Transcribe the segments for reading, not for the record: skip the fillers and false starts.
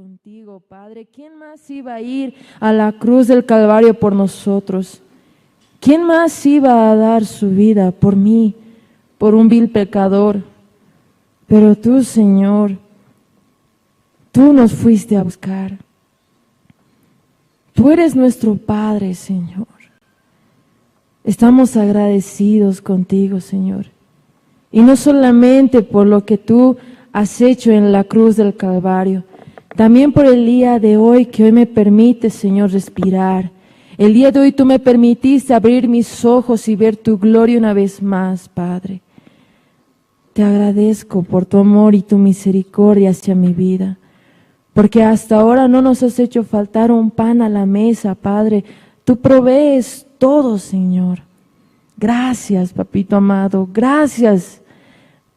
contigo, Padre. ¿Quién más iba a ir a la cruz del Calvario por nosotros? ¿Quién más iba a dar su vida por mí, por un vil pecador? Pero tú, Señor, tú nos fuiste a buscar. Tú eres nuestro Padre, Señor. Estamos agradecidos contigo, Señor. Y no solamente por lo que tú has hecho en la cruz del Calvario, también por el día de hoy que hoy me permite, Señor, respirar. El día de hoy tú me permitiste abrir mis ojos y ver tu gloria una vez más, Padre. Te agradezco por tu amor y tu misericordia hacia mi vida, porque hasta ahora no nos has hecho faltar un pan a la mesa, Padre. Tú provees todo, Señor. Gracias, papito amado. Gracias.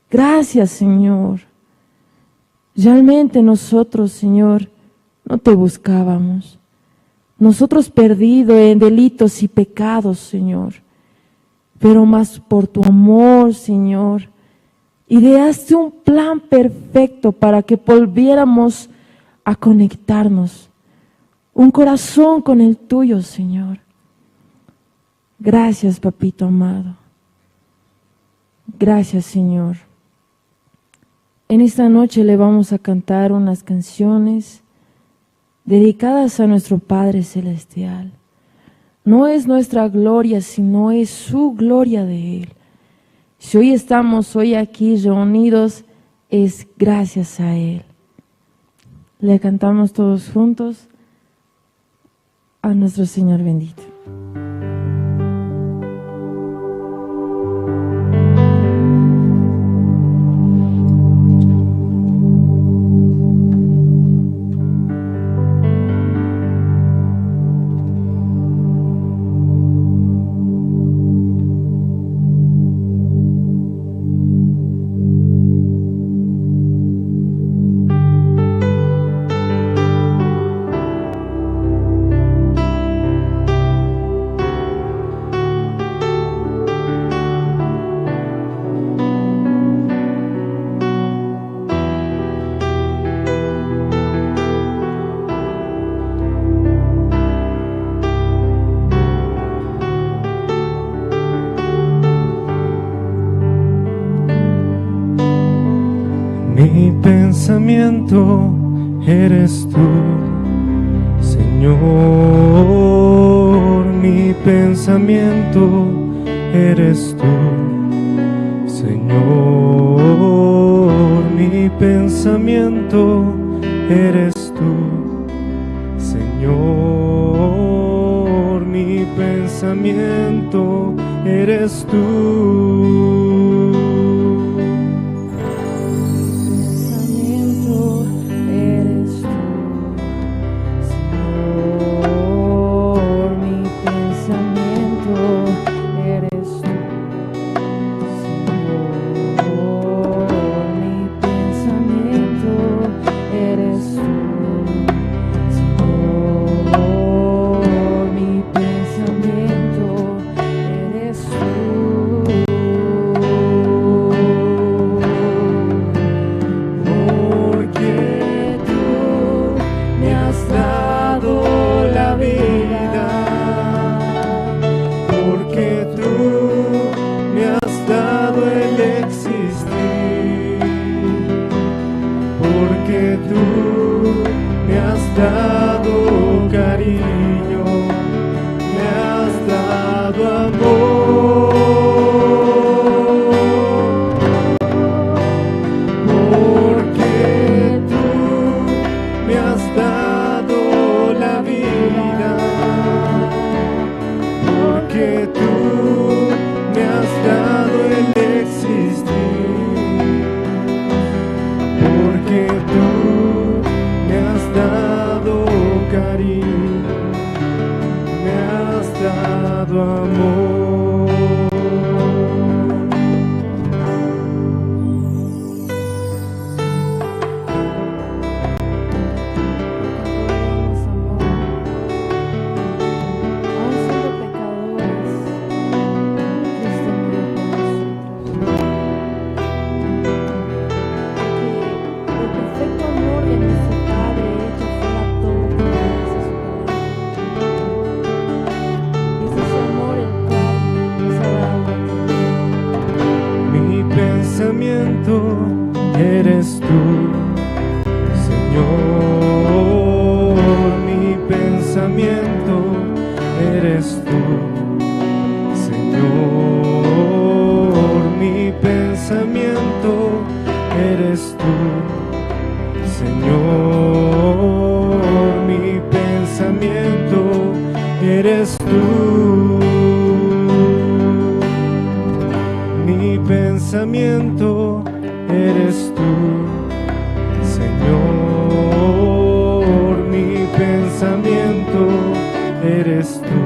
Gracias, Señor. Realmente nosotros, Señor, no te buscábamos. Nosotros perdidos en delitos y pecados, Señor. Pero más por tu amor, Señor, ideaste un plan perfecto para que volviéramos a conectarnos. Un corazón con el tuyo, Señor. Gracias, papito amado. Gracias, Señor. En esta noche le vamos a cantar unas canciones dedicadas a nuestro Padre Celestial. No es nuestra gloria, sino es su gloria de Él. Si hoy estamos hoy aquí reunidos, es gracias a Él. Le cantamos todos juntos a nuestro Señor bendito. Mi pensamiento eres tú, Señor. Mi pensamiento eres tú, Señor. Mi pensamiento eres tú, Señor. Mi pensamiento eres tú. Porque tú me has dado cariño. pensamiento eres tú, Señor, mi pensamiento eres tú, Señor, mi pensamiento eres tú, Señor, mi pensamiento eres tú. Mi pensamiento eres tú, Señor, mi pensamiento eres tú,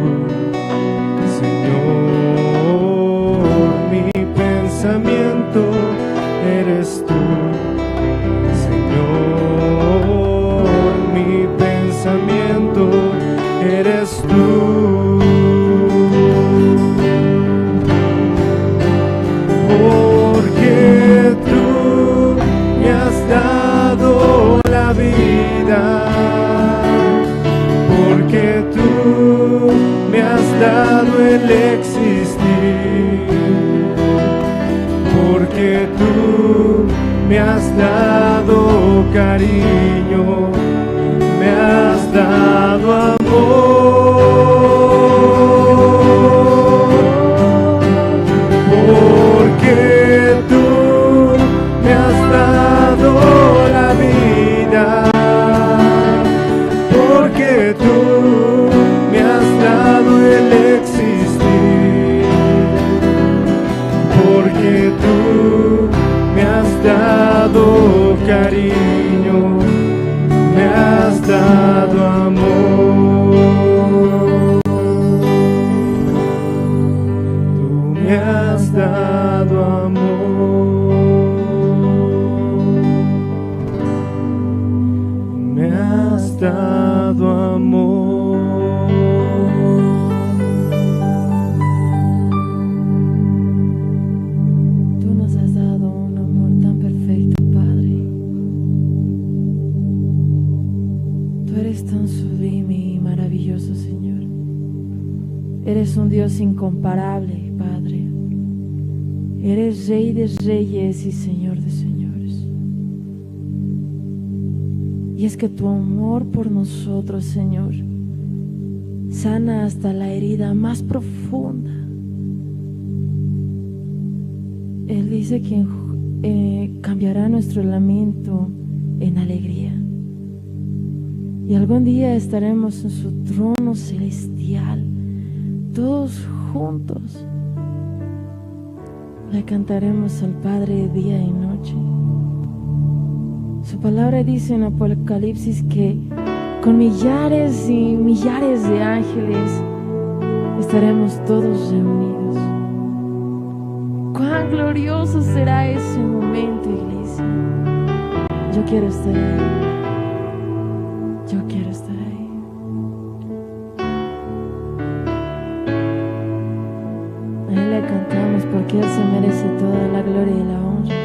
Señor, mi pensamiento eres tú, Señor, mi pensamiento eres tú. Porque tú me has dado la vida, porque tú me has dado el existir, porque tú me has dado cariño, me has dado amor. Porque tú me has dado la vida, porque tú me has dado el existir, porque tú me has dado cariño, me has dado amor. Tú me has dado amor. Me has dado amor. Tú nos has dado un amor tan perfecto, Padre. Tú eres tan sublime y maravilloso, Señor. Eres un Dios incomparable, Padre. Eres Rey de reyes y Señor de señores. Y es que tu amor por nosotros, Señor, sana hasta la herida más profunda. Él dice que cambiará nuestro lamento en alegría. Y algún día estaremos en su trono celestial, todos juntos. Le cantaremos al Padre día y noche. Su palabra dice en Apocalipsis que con millares y millares de ángeles estaremos todos reunidos. ¡Cuán glorioso será ese momento, iglesia! Yo quiero estar ahí. Yo quiero estar ahí. A Él le cantamos porque Él se merece toda la gloria y la honra.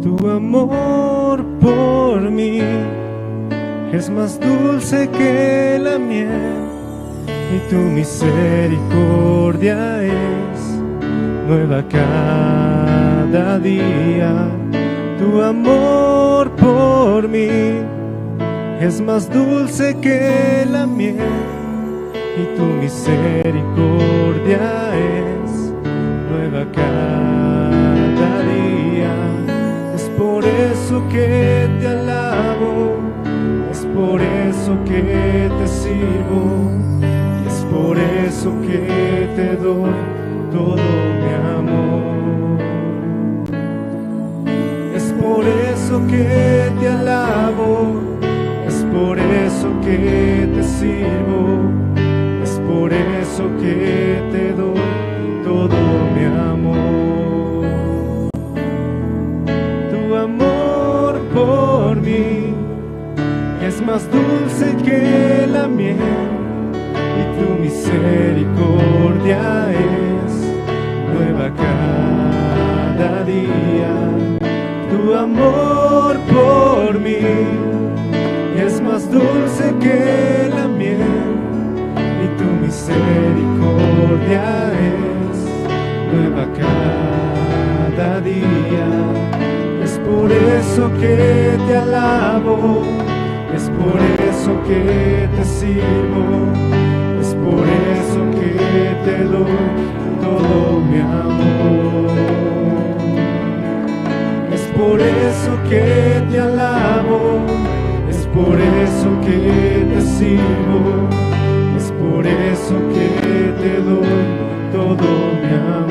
Tu amor por mí es más dulce que la miel, y tu misericordia es nueva cada día. Tu amor por mí es más dulce que la miel, y tu misericordia es nueva cada día. Es por eso que te alabo, es por eso que te sirvo, y es por eso que te doy todo mi amor. Es por eso que te alabo, es por eso que te sirvo, es por eso que te doy todo mi amor. Tu amor por mí es más dulce que la miel, y tu misericordia es nueva cada día. Tu amor por mí es más dulce que la miel, eso que te alabo, es por eso que te sirvo, es por eso que te doy todo mi amor. Es por eso que te alabo, es por eso que te sirvo, es por eso que te doy todo mi amor.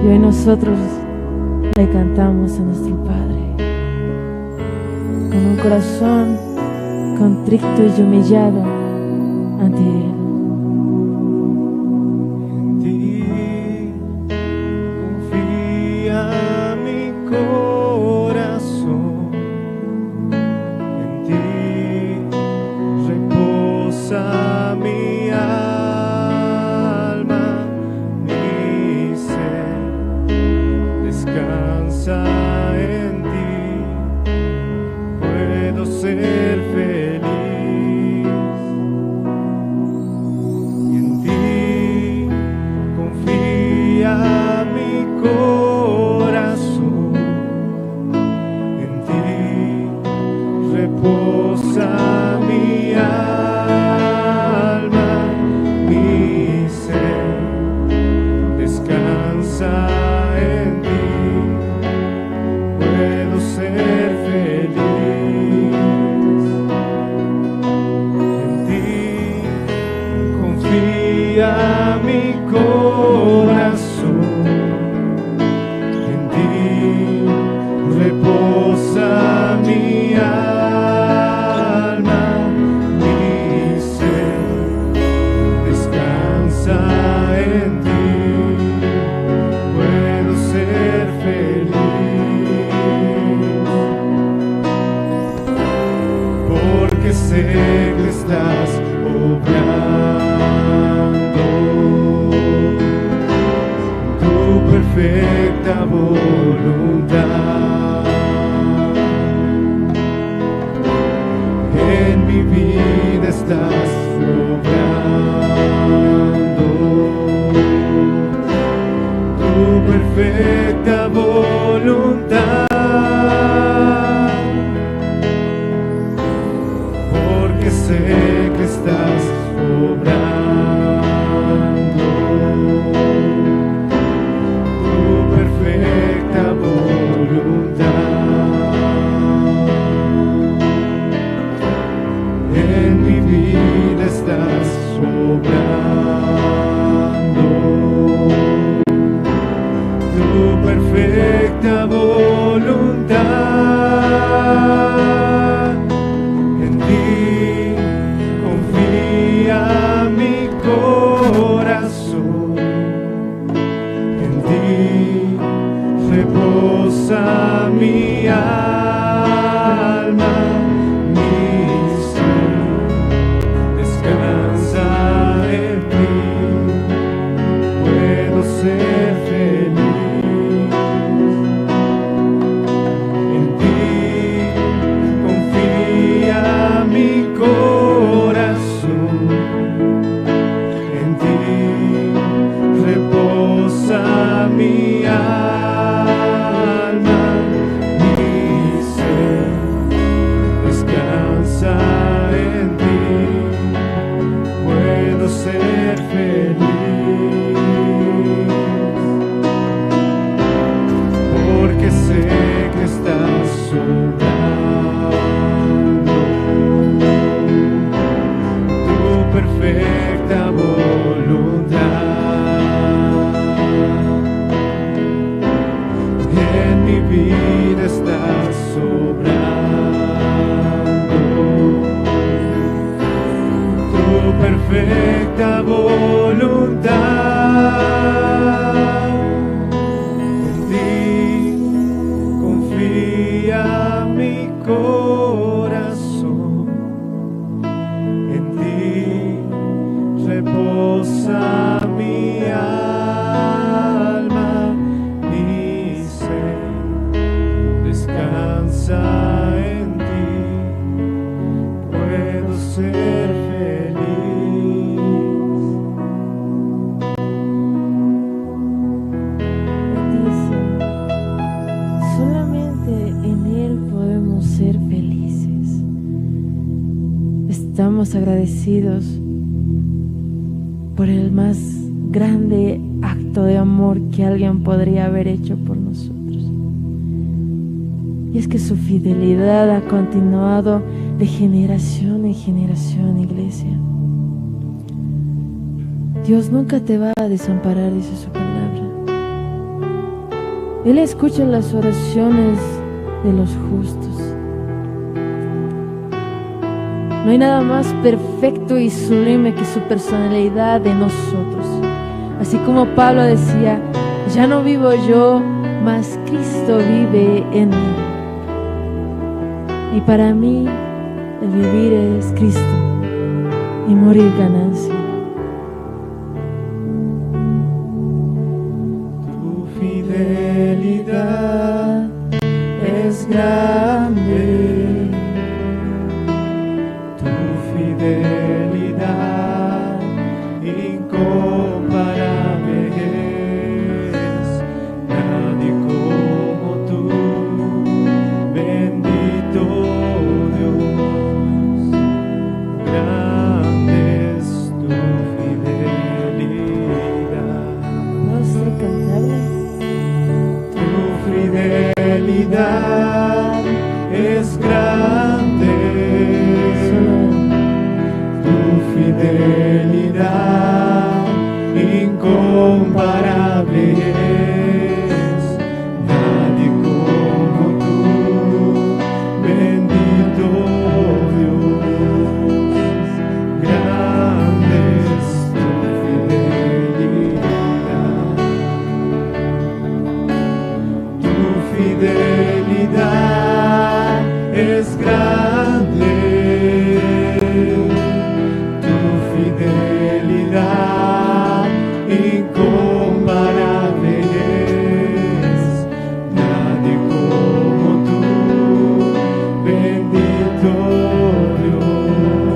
Y hoy nosotros le cantamos a nuestro Padre con un corazón contrito y humillado ante Él. En ti confía mi corazón, en ti reposa mi alma, mi ser descansa en ti, puedo ser feliz. En ti confía mi corazón, en ti reposa mi alma, mi ser descansa. vida estás obrando tu perfecta voluntad, porque sé que estás obrando tu perfecta voluntad. En mi vida estás obrando tu perfecta voluntad. En ti confía mi corazón, en ti reposa mi alma, mi ser descansa en ti, puedo ser feliz. En ti confía mi corazón, en ti reposa mi alma, mi ser descansa en ti, puedo ser feliz, porque sé que estás obrando tu perfecta voluntad. En mi vida estás obrando tu perfecta voluntad. En ti confía mi corazón, en ti reposa mi alma, mi ser descansa en ti, puedo ser feliz. En ti, Señor. Solamente en Él podemos ser felices. Estamos agradecidos por el más grande acto de amor que alguien podría haber hecho por nosotros. Y es que su fidelidad ha continuado de generación en generación, iglesia. Dios nunca te va a desamparar, dice su palabra. Él escucha las oraciones de los justos. No hay nada más perfecto y sublime que su personalidad de nosotros. Así como Pablo decía, ya no vivo yo, mas Cristo vive en mí. Y para mí, el vivir es Cristo y morir ganancia. Tu fidelidad es grande, tu fidelidad incomparable es, nadie como tú, bendito Dios, grande es tu fidelidad. ¿Va usted cantarle? Tu fidelidad es grande, tu fidelidad incomparable es, nadie como tú, bendito Dios, grande es tu fidelidad. Tu fidelidad es grande, tu fidelidad incomparable es, nadie como tú, bendito Dios,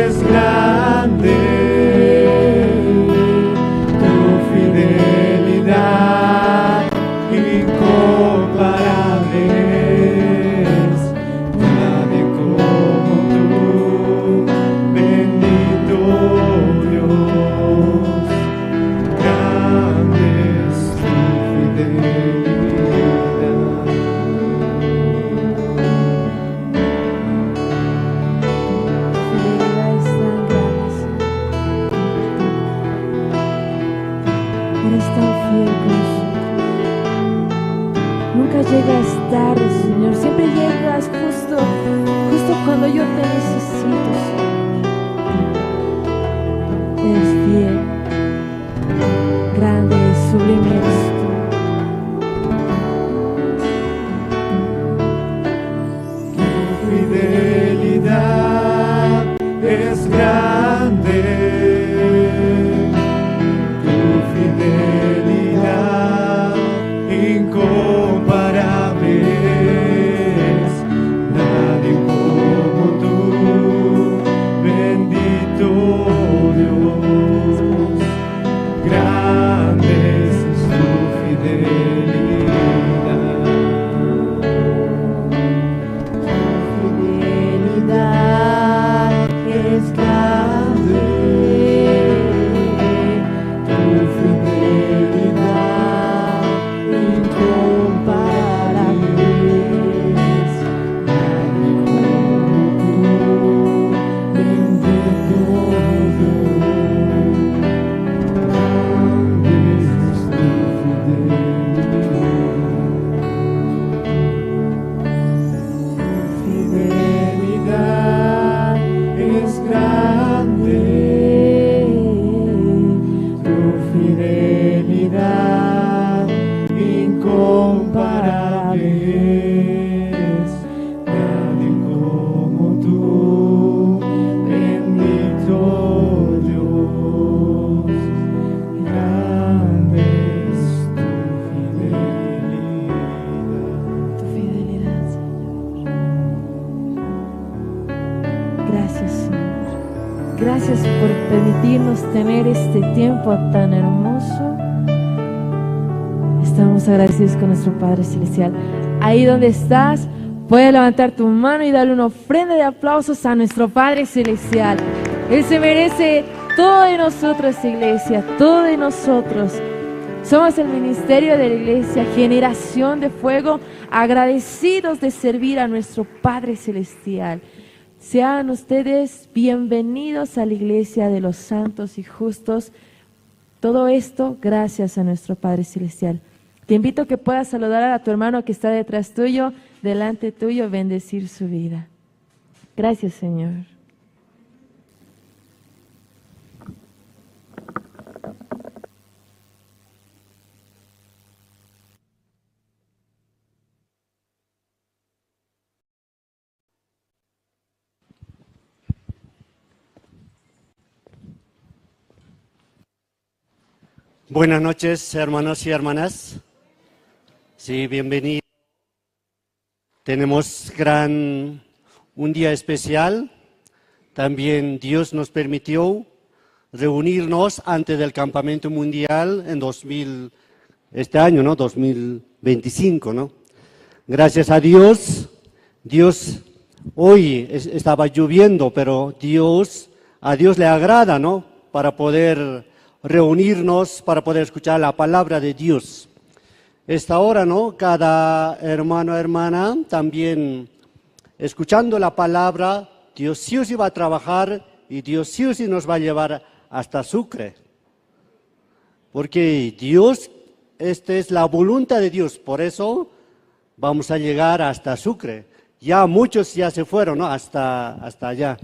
Es grande, tu fidelidad incomparable es, nadie como tú, bendito Dios, grande es tu fidelidad. Tu fidelidad es tan grande, Señor. Eres tan fiel con nosotros. Nunca llegas tarde, Señor. Siempre llegas justo cuando yo te necesito, Señor. Eres fiel, grande y sublime eres tú. Tu fidelidad es grande, tu fidelidad incomparable es, nadie como tú, bendito Dios, grande es tu fidelidad. Tu fidelidad es grande, tu fidelidad incomparable es, nadie como tú, bendito Dios, grande es tu fidelidad. Tu Fidelidad es grande, tu fidelidad incomparable es, nadie como tú, bendito Dios, grande es tu fidelidad. Tu fidelidad, Señor. Gracias, Señor. Gracias por permitirnos tener este tiempo tan hermoso. Estamos agradecidos con nuestro Padre Celestial. Ahí donde estás, puedes levantar tu mano y darle una ofrenda de aplausos a nuestro Padre Celestial. Él se merece todo de nosotros, iglesia, todo de nosotros. Somos el ministerio de la iglesia, Generación de Fuego, agradecidos de servir a nuestro Padre Celestial. Sean ustedes bienvenidos a la iglesia de los santos y justos. Todo esto gracias a nuestro Padre Celestial. Te invito a que puedas saludar a tu hermano que está detrás tuyo, delante tuyo, bendecir su vida. Gracias, Señor. Buenas noches, hermanos y hermanas. Sí, bienvenidos. Tenemos un día especial. También Dios nos permitió reunirnos antes del campamento mundial en este año, ¿no? 2025, ¿no? Gracias a Dios, Dios hoy estaba lloviendo, pero a Dios le agrada, ¿no? Para poder reunirnos, para poder escuchar la palabra de Dios. Esta hora, ¿no? Cada hermano, hermana, también escuchando la palabra, Dios sí o sí va a trabajar y Dios sí o sí nos va a llevar hasta Sucre. Porque Dios, esta es la voluntad de Dios, por eso vamos a llegar hasta Sucre. Ya muchos ya se fueron, ¿no? Hasta allá.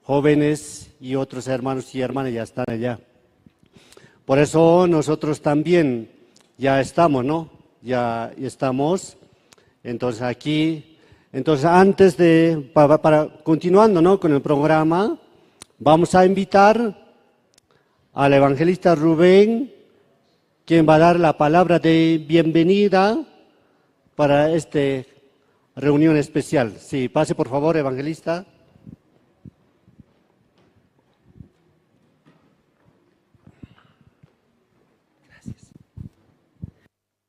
Jóvenes y otros hermanos y hermanas ya están allá. Por eso nosotros también ya estamos, ¿no? Ya estamos. Entonces aquí, entonces antes de, para continuando, ¿no? Con el programa, vamos a invitar al evangelista Rubén, quien va a dar la palabra de bienvenida para esta reunión especial. Sí, pase por favor, evangelista.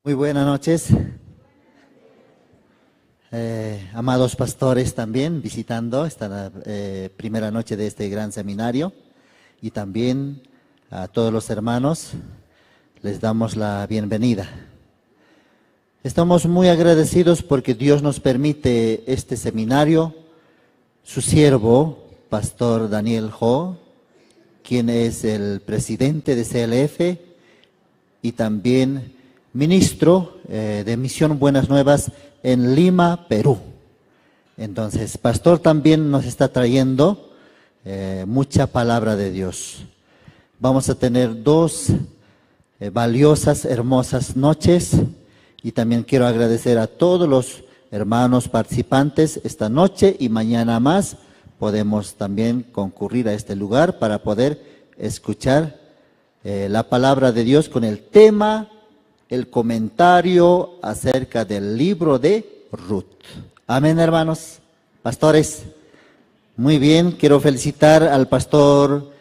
Muy buenas noches. Amados pastores también visitando esta primera noche de este gran seminario, y también a todos los hermanos les damos la bienvenida. Estamos muy agradecidos porque Dios nos permite este seminario. Su siervo, Pastor Daniel Ho, quien es el presidente de CLF y también ministro de Misión Buenas Nuevas en Lima, Perú. Entonces, pastor también nos está trayendo mucha palabra de Dios. Vamos a tener dos valiosas, hermosas noches, y también quiero agradecer a todos los hermanos participantes esta noche, y mañana más podemos también concurrir a este lugar para poder escuchar la palabra de Dios con el tema, el comentario acerca del libro de Ruth. Amén, hermanos, pastores. Muy bien, quiero felicitar al pastor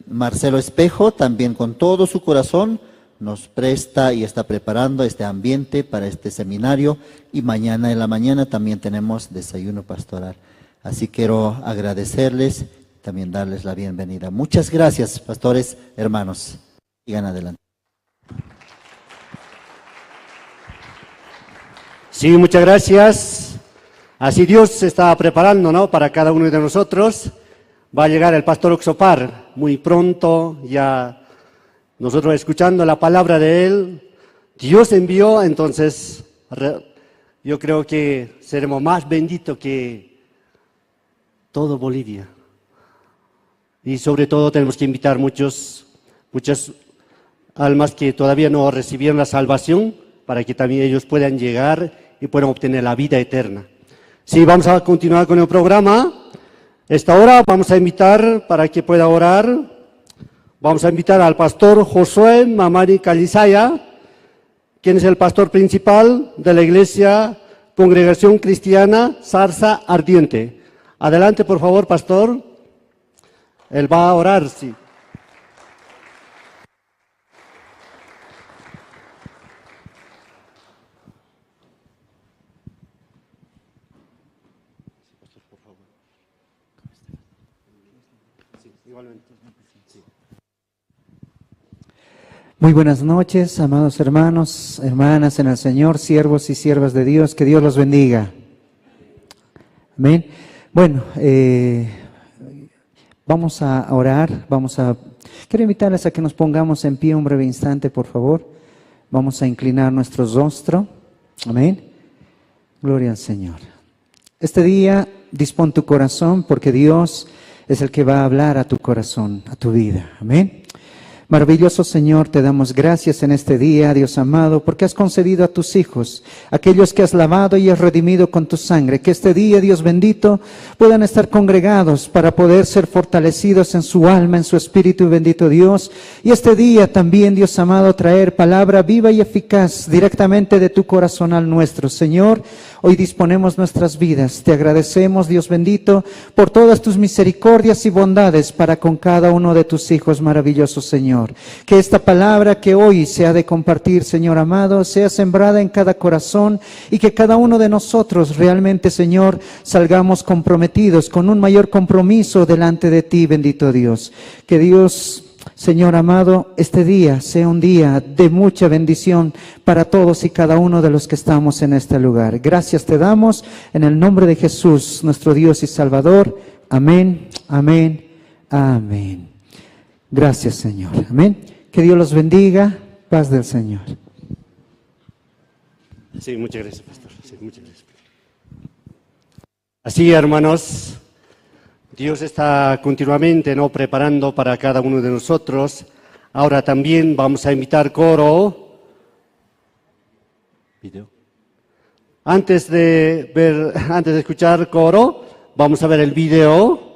Marcelo Espejo, también con todo su corazón nos presta y está preparando este ambiente para este seminario, y mañana en la mañana también tenemos desayuno pastoral. Así quiero agradecerles, también darles la bienvenida. Muchas gracias, pastores, hermanos. Sigan adelante. Sí, muchas gracias. Así Dios se está preparando, ¿no?, para cada uno de nosotros. Va a llegar el pastor Oxopar muy pronto, ya nosotros escuchando la palabra de él. Dios envió, entonces yo creo que seremos más benditos que todo Bolivia. Y sobre todo tenemos que invitar muchas almas que todavía no recibieron la salvación, para que también ellos puedan llegar y puedan obtener la vida eterna. Sí, vamos a continuar con el programa. Esta hora vamos a invitar, para que pueda orar, vamos a invitar al pastor Josué Mamani Calizaya, quien es el pastor principal de la Iglesia Congregación Cristiana Zarza Ardiente. Adelante, por favor, pastor. Él va a orar, sí. Muy buenas noches, amados hermanos, hermanas en el Señor, siervos y siervas de Dios, que Dios los bendiga. Amén. Bueno, vamos a orar, quiero invitarles a que nos pongamos en pie un breve instante, por favor. Vamos a inclinar nuestro rostro. Amén. Gloria al Señor. Este día dispón tu corazón, porque Dios es el que va a hablar a tu corazón, a tu vida. Amén. Maravilloso Señor, te damos gracias en este día, Dios amado, porque has concedido a tus hijos, aquellos que has lavado y has redimido con tu sangre, que este día, Dios bendito, puedan estar congregados para poder ser fortalecidos en su alma, en su espíritu, bendito Dios. Y este día también, Dios amado, traer palabra viva y eficaz directamente de tu corazón al nuestro. Señor, hoy disponemos nuestras vidas. Te agradecemos, Dios bendito, por todas tus misericordias y bondades para con cada uno de tus hijos, maravilloso Señor. Que esta palabra que hoy se ha de compartir, Señor amado, sea sembrada en cada corazón y que cada uno de nosotros realmente, Señor, salgamos comprometidos con un mayor compromiso delante de ti, bendito Dios. Que Dios, Señor amado, este día sea un día de mucha bendición para todos y cada uno de los que estamos en este lugar. Gracias te damos en el nombre de Jesús, nuestro Dios y Salvador. Amén, amén, amén. Gracias, Señor. Amén. Que Dios los bendiga. Paz del Señor. Sí, muchas gracias, pastor. Sí, muchas gracias. Así, hermanos, Dios está continuamente, ¿no?, preparando para cada uno de nosotros. Ahora también vamos a invitar coro. Video. Antes de escuchar coro, vamos a ver el video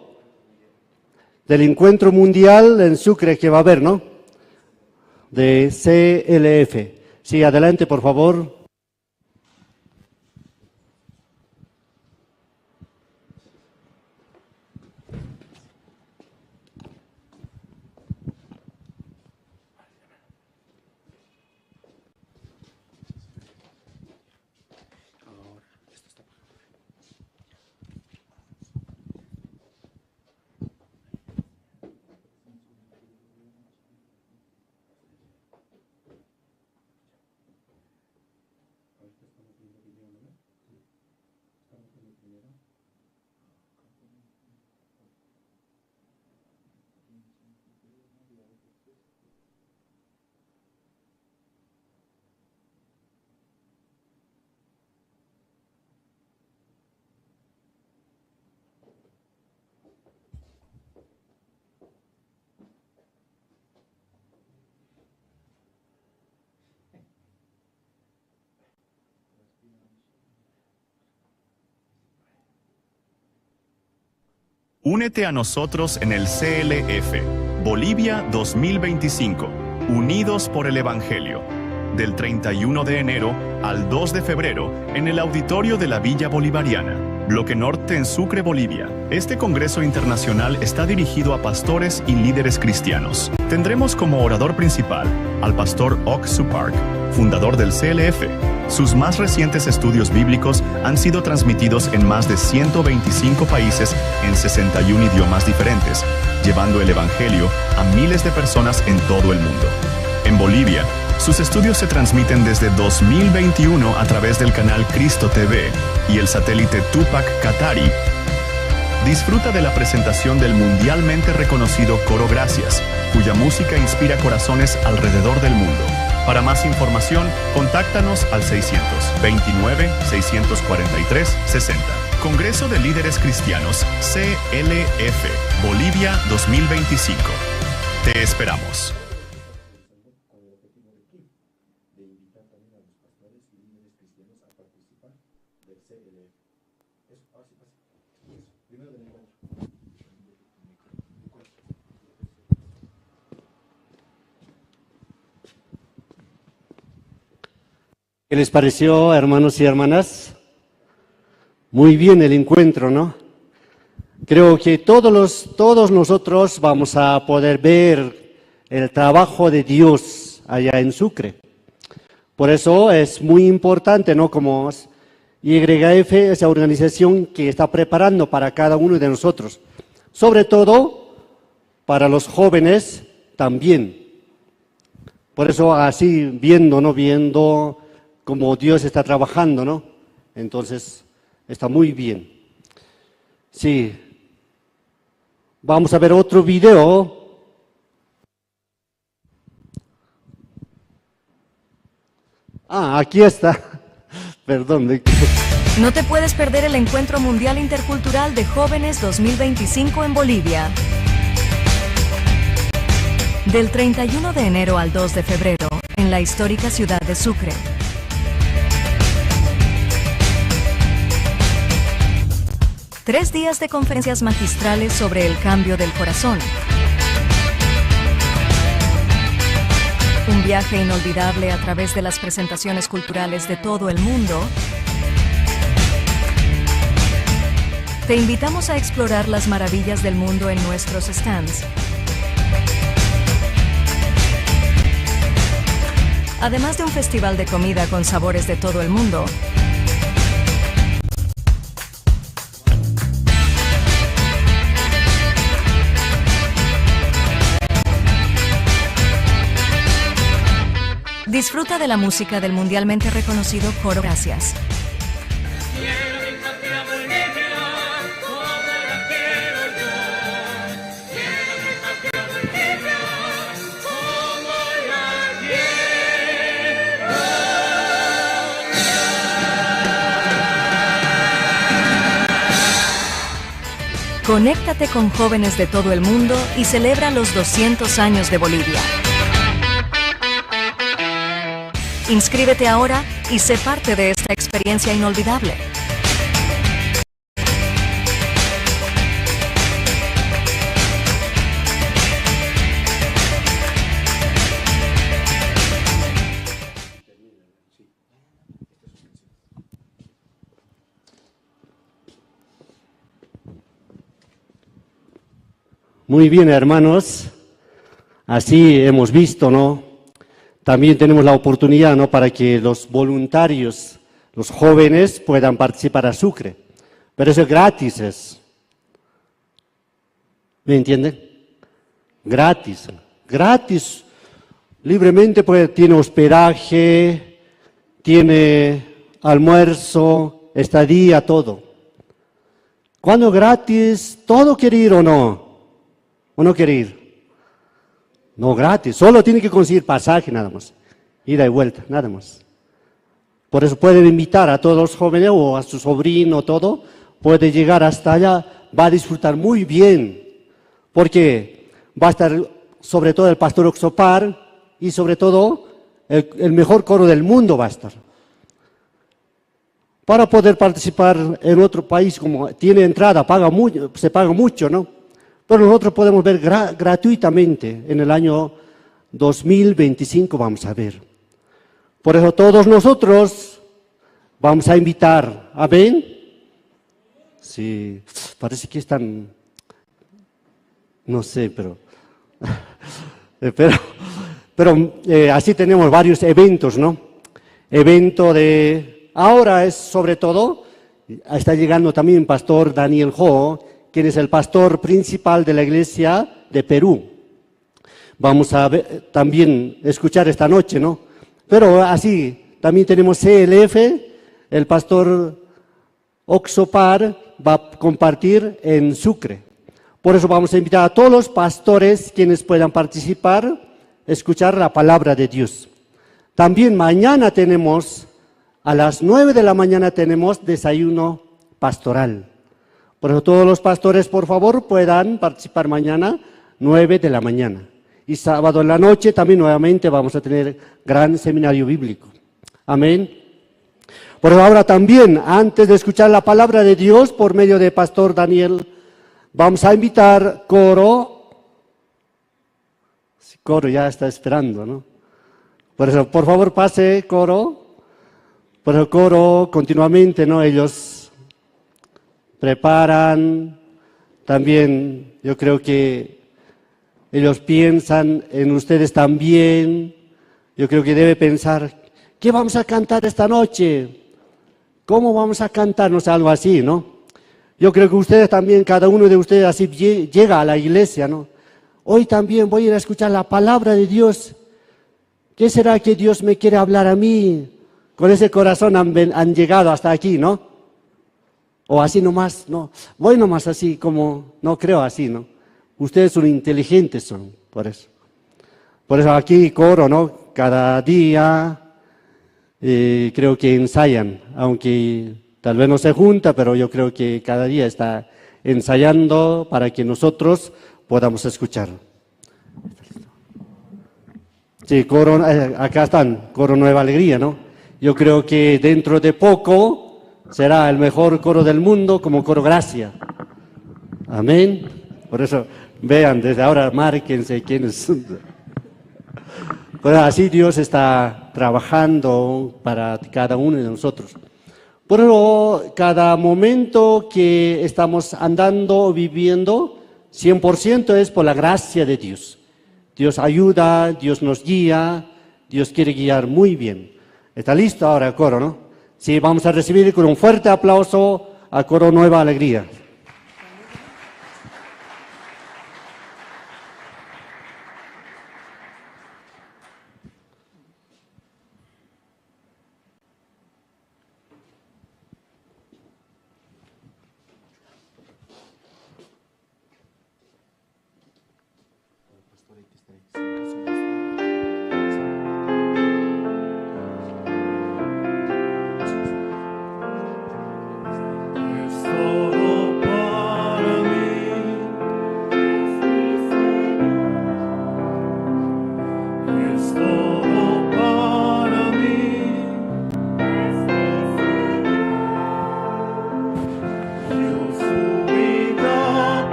del encuentro mundial en Sucre que va a haber, ¿no? De CLF. Sí, adelante, por favor. Únete a nosotros en el CLF, Bolivia 2025, Unidos por el Evangelio, del 31 de enero al 2 de febrero en el auditorio de la Villa Bolivariana, Bloque Norte en Sucre, Bolivia. Este Congreso Internacional está dirigido a pastores y líderes cristianos. Tendremos como orador principal al pastor Ok Park, fundador del CLF. Sus más recientes estudios bíblicos han sido transmitidos en más de 125 países en 61 idiomas diferentes, llevando el Evangelio a miles de personas en todo el mundo. En Bolivia, sus estudios se transmiten desde 2021 a través del canal Cristo TV y el satélite Tupac Katari. Disfruta de la presentación del mundialmente reconocido Coro Gracias, cuya música inspira corazones alrededor del mundo. Para más información, contáctanos al 629 643 60. Congreso de Líderes Cristianos CLF, Bolivia 2025. Te esperamos. ¿Qué les pareció, hermanos y hermanas? Muy bien el encuentro, ¿no? Creo que todos nosotros vamos a poder ver el trabajo de Dios allá en Sucre. Por eso es muy importante, ¿no? Como YF, esa organización que está preparando para cada uno de nosotros. Sobre todo para los jóvenes también. Por eso así viendo, ¿no? Viendo cómo Dios está trabajando, ¿no? Entonces, está muy bien. Sí. Vamos a ver otro video. Ah, aquí está. Perdón. No te puedes perder el Encuentro Mundial Intercultural de Jóvenes 2025 en Bolivia. Del 31 de enero al 2 de febrero, en la histórica ciudad de Sucre. 3 días de conferencias magistrales sobre el cambio del corazón. Un viaje inolvidable a través de las presentaciones culturales de todo el mundo. Te invitamos a explorar las maravillas del mundo en nuestros stands. Además de un festival de comida con sabores de todo el mundo. Disfruta de la música del mundialmente reconocido Coro Gracias. Conéctate con jóvenes de todo el mundo y celebra los 200 años de Bolivia. Inscríbete ahora y sé parte de esta experiencia inolvidable. Muy bien, hermanos. Así hemos visto, ¿no? También tenemos la oportunidad, ¿no?, para que los voluntarios, los jóvenes, puedan participar a Sucre. Pero eso es gratis, es. ¿Me entienden? Gratis. Gratis. Libremente, pues, tiene hospedaje, tiene almuerzo, estadía, todo. Cuando gratis, todo quiere ir o no. ¿O no quiere ir? No gratis, solo tiene que conseguir pasaje nada más, ida y vuelta, nada más. Por eso pueden invitar a todos los jóvenes o a su sobrino, todo, puede llegar hasta allá, va a disfrutar muy bien, porque va a estar sobre todo el pastor Oxopar y sobre todo el mejor coro del mundo va a estar. Para poder participar en otro país, como tiene entrada, paga mucho, se paga mucho, ¿no? Pero nosotros podemos ver gratuitamente en el año 2025, vamos a ver. Por eso todos nosotros vamos a invitar, ¿amén? Sí, parece que están, no sé, pero así tenemos varios eventos, ¿no? Evento de... Ahora es sobre todo, está llegando también Pastor Daniel Ho, quien es el pastor principal de la iglesia de Perú. Vamos a ver, también escuchar esta noche, ¿no? Pero así, también tenemos CLF, el pastor Oxopar va a compartir en Sucre. Por eso vamos a invitar a todos los pastores quienes puedan participar, escuchar la palabra de Dios. También mañana tenemos... A las 9 de la mañana tenemos desayuno pastoral. Por eso todos los pastores, por favor, puedan participar mañana, 9 de la mañana. Y sábado en la noche también nuevamente vamos a tener gran seminario bíblico. Amén. Por eso ahora también, antes de escuchar la palabra de Dios por medio de Pastor Daniel, vamos a invitar coro. Sí, coro ya está esperando, ¿no? Por eso, por favor, pase coro. Por el coro, continuamente, ¿no? Ellos preparan, también yo creo que ellos piensan en ustedes también. Yo creo que debe pensar, ¿qué vamos a cantar esta noche? ¿Cómo vamos a cantar? No sé, algo así, ¿no? Yo creo que ustedes también, cada uno de ustedes así llega a la iglesia, ¿no? Hoy también voy a ir a escuchar la palabra de Dios. ¿Qué será que Dios me quiere hablar a mí? Con ese corazón han llegado hasta aquí, ¿no? O así nomás, no. Voy nomás así como, no creo así, ¿no? Ustedes son inteligentes, son, por eso. Por eso aquí coro, ¿no? Cada día creo que ensayan, aunque tal vez no se junta, pero yo creo que cada día está ensayando para que nosotros podamos escuchar. Sí, coro, acá están, coro Nueva Alegría, ¿no? Yo creo que dentro de poco será el mejor coro del mundo como Coro Gracia. Amén. Por eso, vean, desde ahora márquense quiénes son. Pero así Dios está trabajando para cada uno de nosotros. Por eso, cada momento que estamos andando o viviendo, 100% es por la gracia de Dios. Dios ayuda, Dios nos guía, Dios quiere guiar muy bien. Está listo ahora el coro, ¿no? Sí, vamos a recibir con un fuerte aplauso a Coro Nueva Alegría.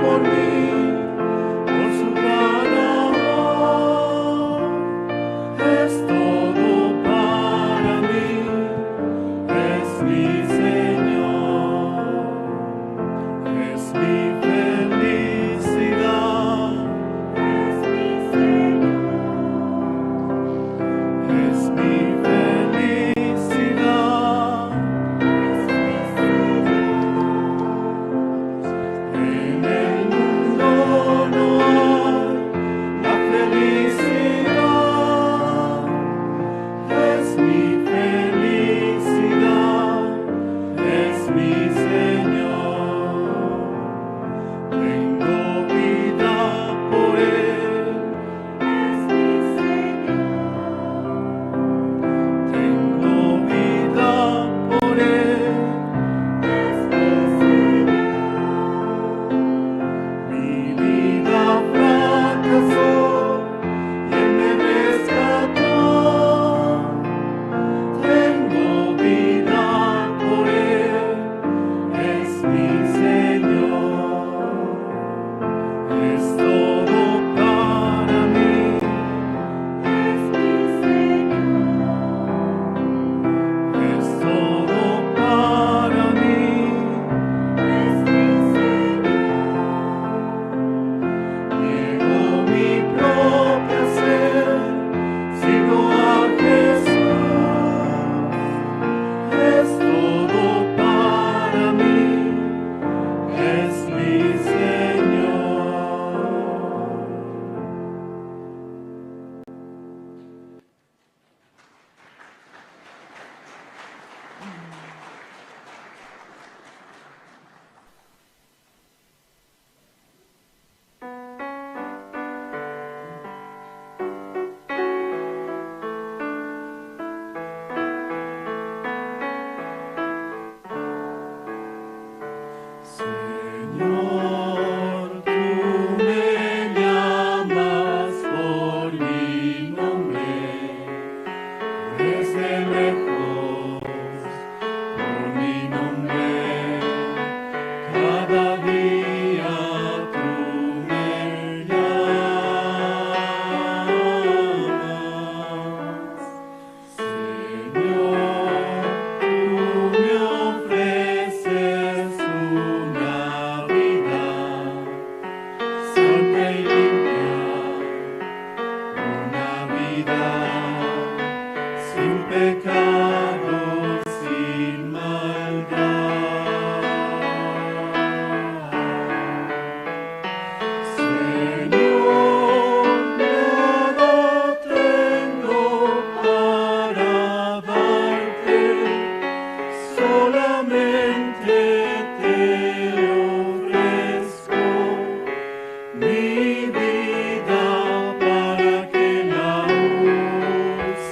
Por mí, por su gran amor. maldad, sin pecado, sin maldad. Señor, nada tengo para darte, solamente te ofrezco mi vida para que la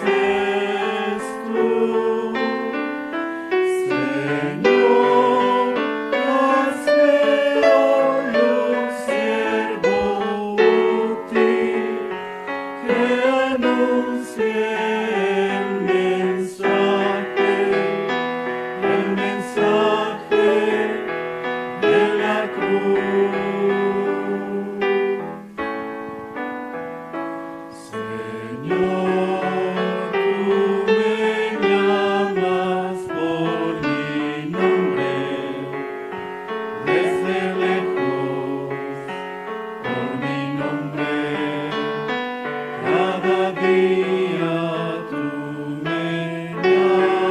uses tú. Señor, hazme hoy un siervo útil que anuncie el mensaje de la cruz. Señor, tú me llamas por mi nombre, desde lejos, por mi nombre, cada día tú me llamas.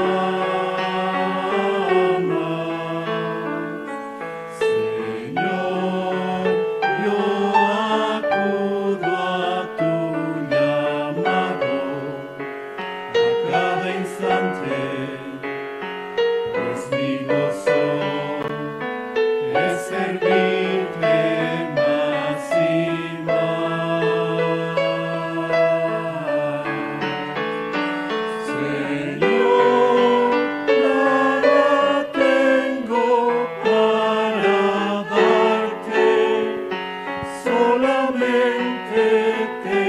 Señor, yo acudo a tu llamado a cada instante, pues mi gozo es servirte más y más. Señor, nada tengo para darte, solamente te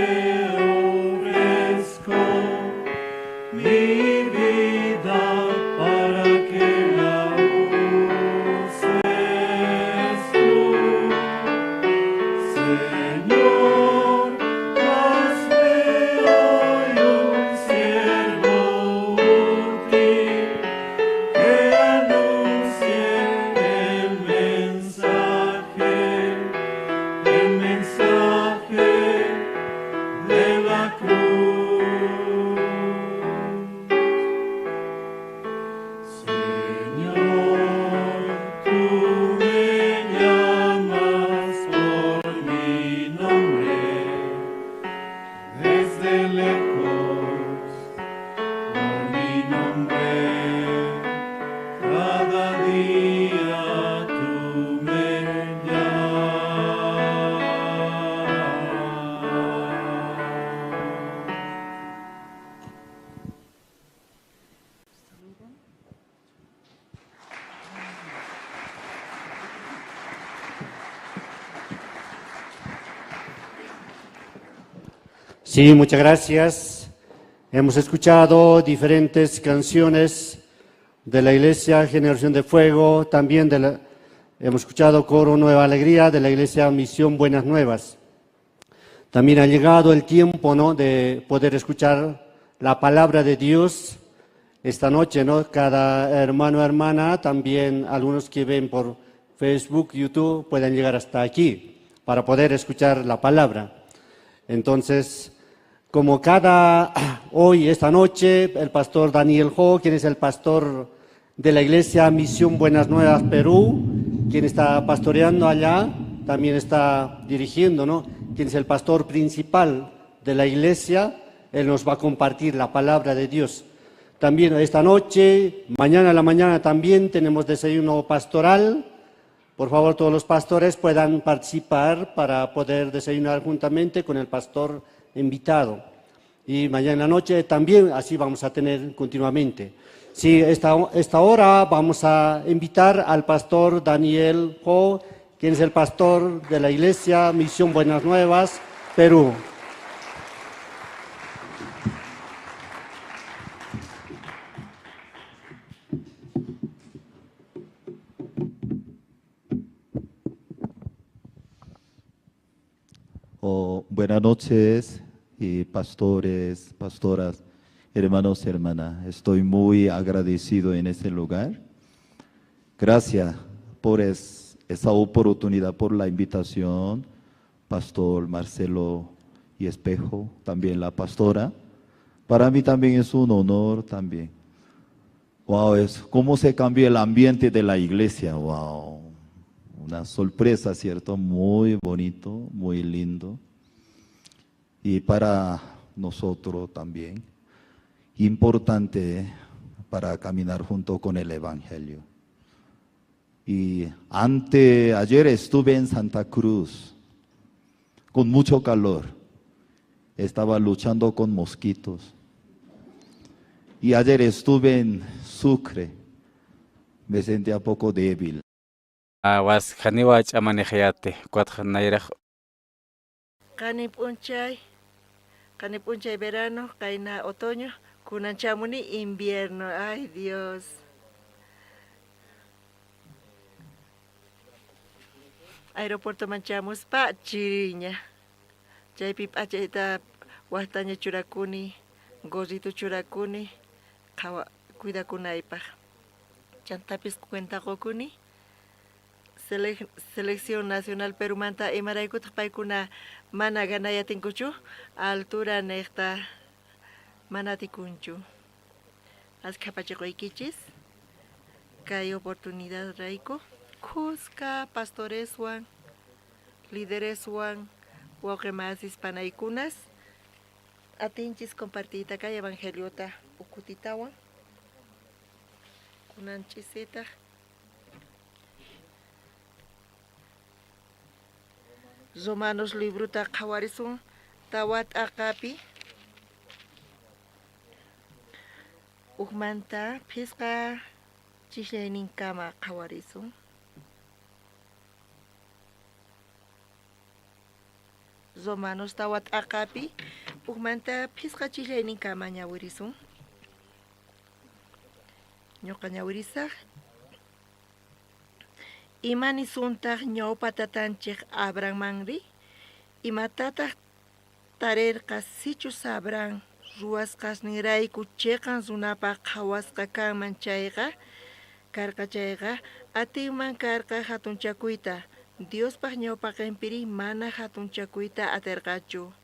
ofrezco mi vida para que la uses tú. Señor, hazme hoy un siervo útil que anuncie el mensaje de la cruz. Señor, tú me llamas por mi nombre, desde lejos, por mi nombre, cada día tú me llamas. Sí, muchas gracias. Hemos escuchado diferentes canciones de la Iglesia Generación de Fuego, también hemos escuchado Coro Nueva Alegría de la Iglesia Misión Buenas Nuevas. También ha llegado el tiempo, ¿no?, de poder escuchar la palabra de Dios esta noche, ¿no? Cada hermano o hermana, también algunos que ven por Facebook, YouTube, pueden llegar hasta aquí para poder escuchar la palabra. Entonces, como cada hoy, esta noche, el pastor Daniel Ho, quien es el pastor de la Iglesia Misión Buenas Nuevas Perú, quien está pastoreando allá, también está dirigiendo, ¿no? Quien es el pastor principal de la iglesia, él nos va a compartir la palabra de Dios. También esta noche, mañana a la mañana también tenemos desayuno pastoral. Por favor, todos los pastores puedan participar para poder desayunar juntamente con el pastor invitado. Y mañana en la noche también, así vamos a tener continuamente. Sí, esta hora vamos a invitar al pastor Daniel Ho, quien es el pastor de la Iglesia Misión Buenas Nuevas, Perú. Oh, buenas noches, pastores, pastoras, hermanos, hermanas. Estoy muy agradecido en este lugar. Gracias por esa oportunidad, por la invitación, Pastor Marcelo y Espejo, también la pastora. Para mí también es un honor también. Wow, es cómo se cambió el ambiente de la iglesia. Wow, una sorpresa, ¿cierto? Muy bonito, muy lindo. Y para nosotros también, importante para caminar junto con el Evangelio. Y ante ayer estuve en Santa Cruz con mucho calor. Estaba luchando con mosquitos. Y ayer estuve en Sucre. Me sentía poco débil. Was janiwa ch'amanejayate kuatj nayraj. Qani p'unchay, qani p'unchay verano, qayna otoño, kunan chamuni invierno. Ay, Dios. Aeropuertoman chamuspa chiriña. Chaypi p'achayta wajtaña churakuni, gorrito churakuni, qhawa cuidakunaypaj. Chantapis cuenta qukuni. Selección Nacional Perumanta imaraykutaq paykuna mana ganayatinkuchu, altura nejta mana atikunchu. Askha pachiquykichis kay oportunidad rayku khuska pastoreswan, lidereswan, wawqi masis panaykunas atinchis compartiyta kay evangeliota ukutitawan kunanchisitaq. Romanos librota qhawarisun tawa t'aqapi ujmanta phisqa chishllayninkama qhawarisun. Romanos tawa t'aqapi ujmanta phisqa chishllayninkama ñawirisun. Ñuqa ñawirisaj. Ima nisuntaj ñawpa tatanchej Abrahammanri? Imatataj tarerqa sichus Abraham ruwasqasninrayku cheqan runapaj qhawasqa kanman chayqa, karqa chayqa, atinman karqa jatunchakuyta, Diospaj ñawpaqenpiri mana jatunchakuyta aterqachu.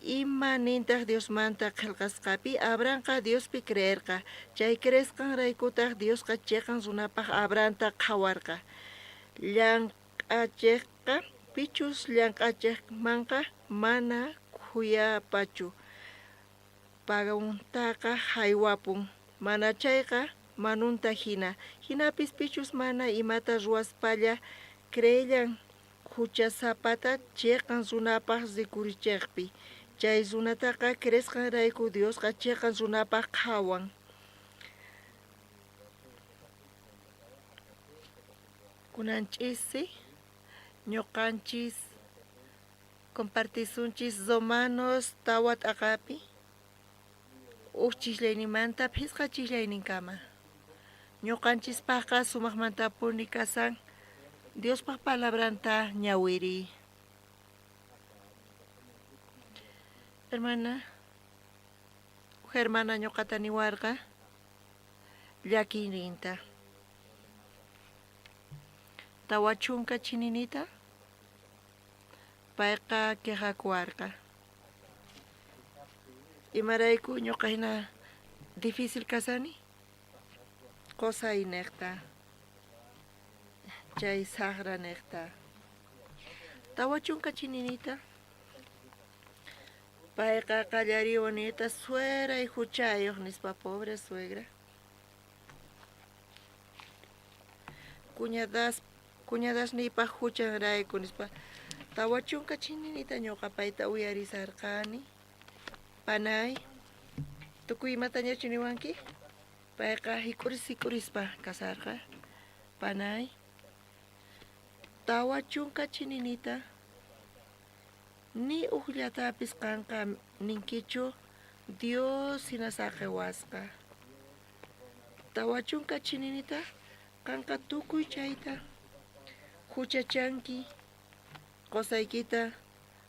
Ima nintaj Diosmanta qhelqasqapi? Abrahamqa Diospi creerqa, chay creesqanraykutaj Diosqa cheqan runapaj Abrahamta qhawarqa. Llank'achejqa pichus llank'achejmanqa mana khuyapachu, paguntaqa jaywapun, mana chayqa manunta hina. Jinapis pichus mana imata ruwaspalla creellan huchasapata cheqan runapaj rikurichejpi. Chay runataqa creesqanrayku Diosqa cheqan runapaj qhawan. Kunanch'isi ñuqanchis compartisunchis Romanos tawa t'aqapi uj chishlaynimanta phisqa chishlayninkama. Ñuqanchispajqa sumaqmantapuni kasan Diospaj palabranta ñawiriy. Hermana, uj hermana ñuqata niwarqa llakiyninta. Tawa chunka chininita payqa quejakuwarqa. Imarayku ñuqa hina difícil kasani? Qosay nejta, chay saqra nejta. Tawa chunka chininita payqa qallariwan niyta sueray huchayuq nispa, pobre suegra. Cuñadas, cuñadasniypaj huchanrayku nispa. 40 chininita ñuqa payta uyarisarqani. Panay, tukuy imatañachu niwanki? Payqa hik'uris hik'urispa kasarqa. Panay, 40 chininita ni ujllatapis qanqa ninkichu Dios hina saqiwasqa. 40 chininita qanqa tukuy chayta huchachanki qosaykita,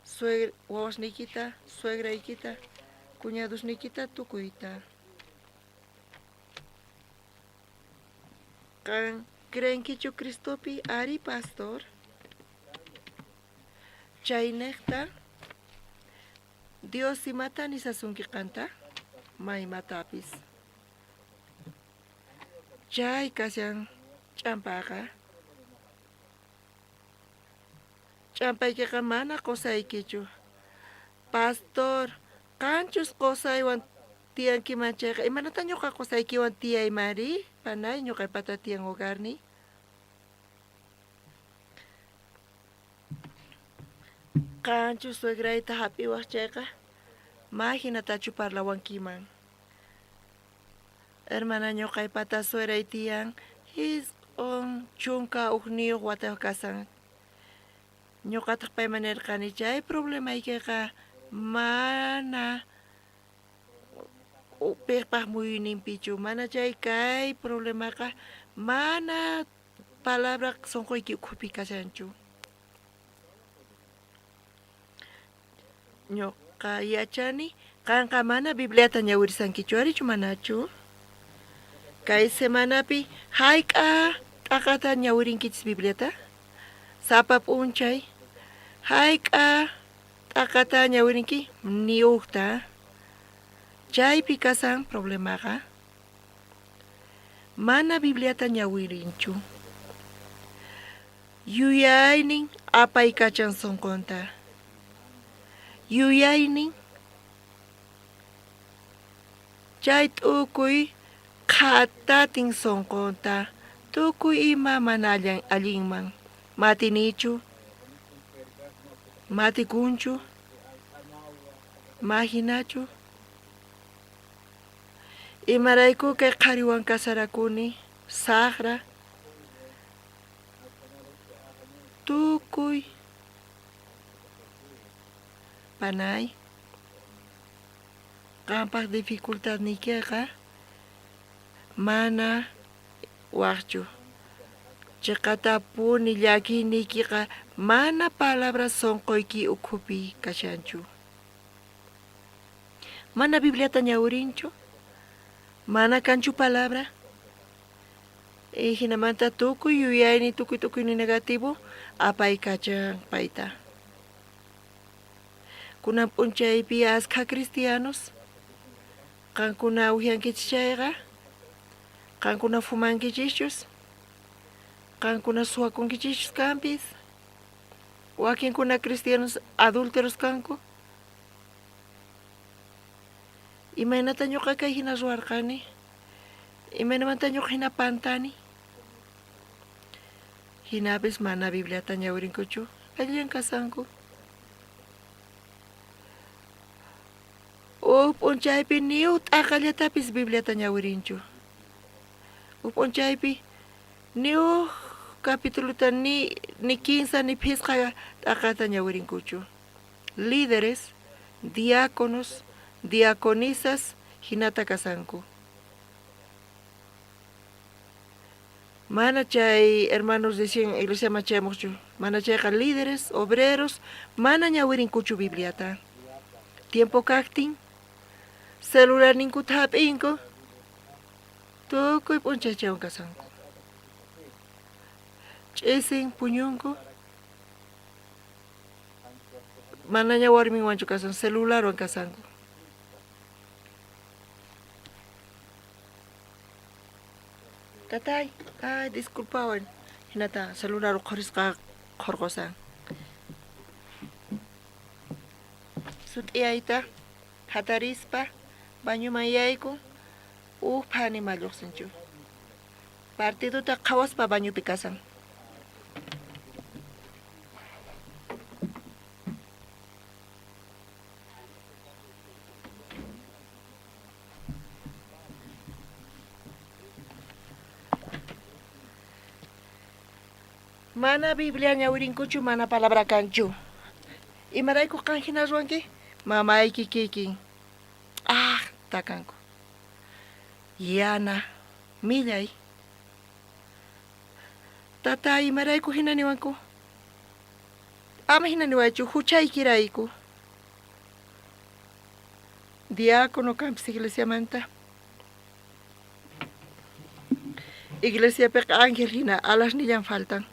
suegra, wawasniykita, suegraykita, cuñadosniykita tukuyta. Qan creenkichu Cristopi? Ari, pastor. Chaynejta Dios imata nisasunki qanta? maymatapis. Chay kashan ch'ampaqa. Ch'ampaykiqa mana qosaykichu. Pastor, qanchus qosaywan tiyankiman chayqa, imanata ñuqa qosaykiwan tiyaymanri? Panay, ñuqaypata tiyan hogarniy. Qanchus suegrayta hap'iwaq chayqa, ma hinatachu parlawankiman. Hermana ñuqaypata sueray tiyan 91 watayuq kasan. Ñuqataq payman nirqani chay problemaykiqa mana piqpaq muyuyninpichu, mana chay kay problemaqa mana palabra sunquyki ukhupi kashanchu. Ñuqa yachani qanqa mana Bibliata ñawirisankichu arichu manachu? Kay semanapi hayk'a t'aqata ñawirinkichis Bibliata? Sapa p'unchay hayk'a t'aqata ñawirinki? Ni ujta. Chaypi kasan problemaqa. Mana Bibliata ñawirinchu. Yuyaynin apaykachan sonqonta. Yuyaynin chay t'ukuy qhatatin sonqonta tukuy ima mana allinman. Matinichu? Matikunchu? Mahinachu? Imarayku kay qhariwan casarakuni? Sajra. Tukuy panay qampaj dificultadniykeqa mana wajchu. Cheqatapuni llakiyniykiqa mana palabra sonqoyki ukhupi kashanchu. Mana Bibliata ñawirinchu, mana kanchu palabra. Y jinamanta tukuy yuyayni, tukuy tukuyni negativo apaykachan payta. Kunan p'unchaypi askha cristianos qankuna ujyankichis chayqa, qankuna fumankichischus, qankuna suwakunkichischus kanpis, wakinkuna cristianos adúlteros kanku. Imaynata ñuqa kay jina ruwarqani? Imaynamanta ñuqa jina pantani? Jinapis mana Bibliata ñawirinkuchu, allillan kasanku. Uj p'unchaypi ni uj t'aqallatapis Bibliata ñawirinchu. Uj p'unchaypi ni uj capitulota ni ni kinsa ni phisqa t'aqata ñawirinkuchu. Líderes, diáconos, diaconisas jinata kasanku. Mana chay hermanos recién iglesiaman chayamuqchu, mana chayqa líderes, obreros, mana ñawirinkuchu Bibliata. Tiempo kaqtin, celularninkuta hap'inku, tukuy p'unchay chaywan kasanku. Ch'isin puñunku, manaña warminwanchu kasan, celularwan kasanku. Tatay, ay, disculpawan. Hinata celular uqhurisqa qhorqosan. Sut'iyayta hatarispa bañoman yaykun, uj phani ma lluqsinchu. Partidota qhawaspa bañopi kasan. Mana Biblia ñawirinkuchu, mana palabra kanchu. Imarayku qan jina ruwanki? Mamayki kikin. Ah, takanku. Yana, millay. Tata, imarayku jina niwanku? Ama jina niwaychu, juchaykirayku. Diácono kanpis iglesiamanta. Iglesiapiqa ángel hina alasnillan faltan.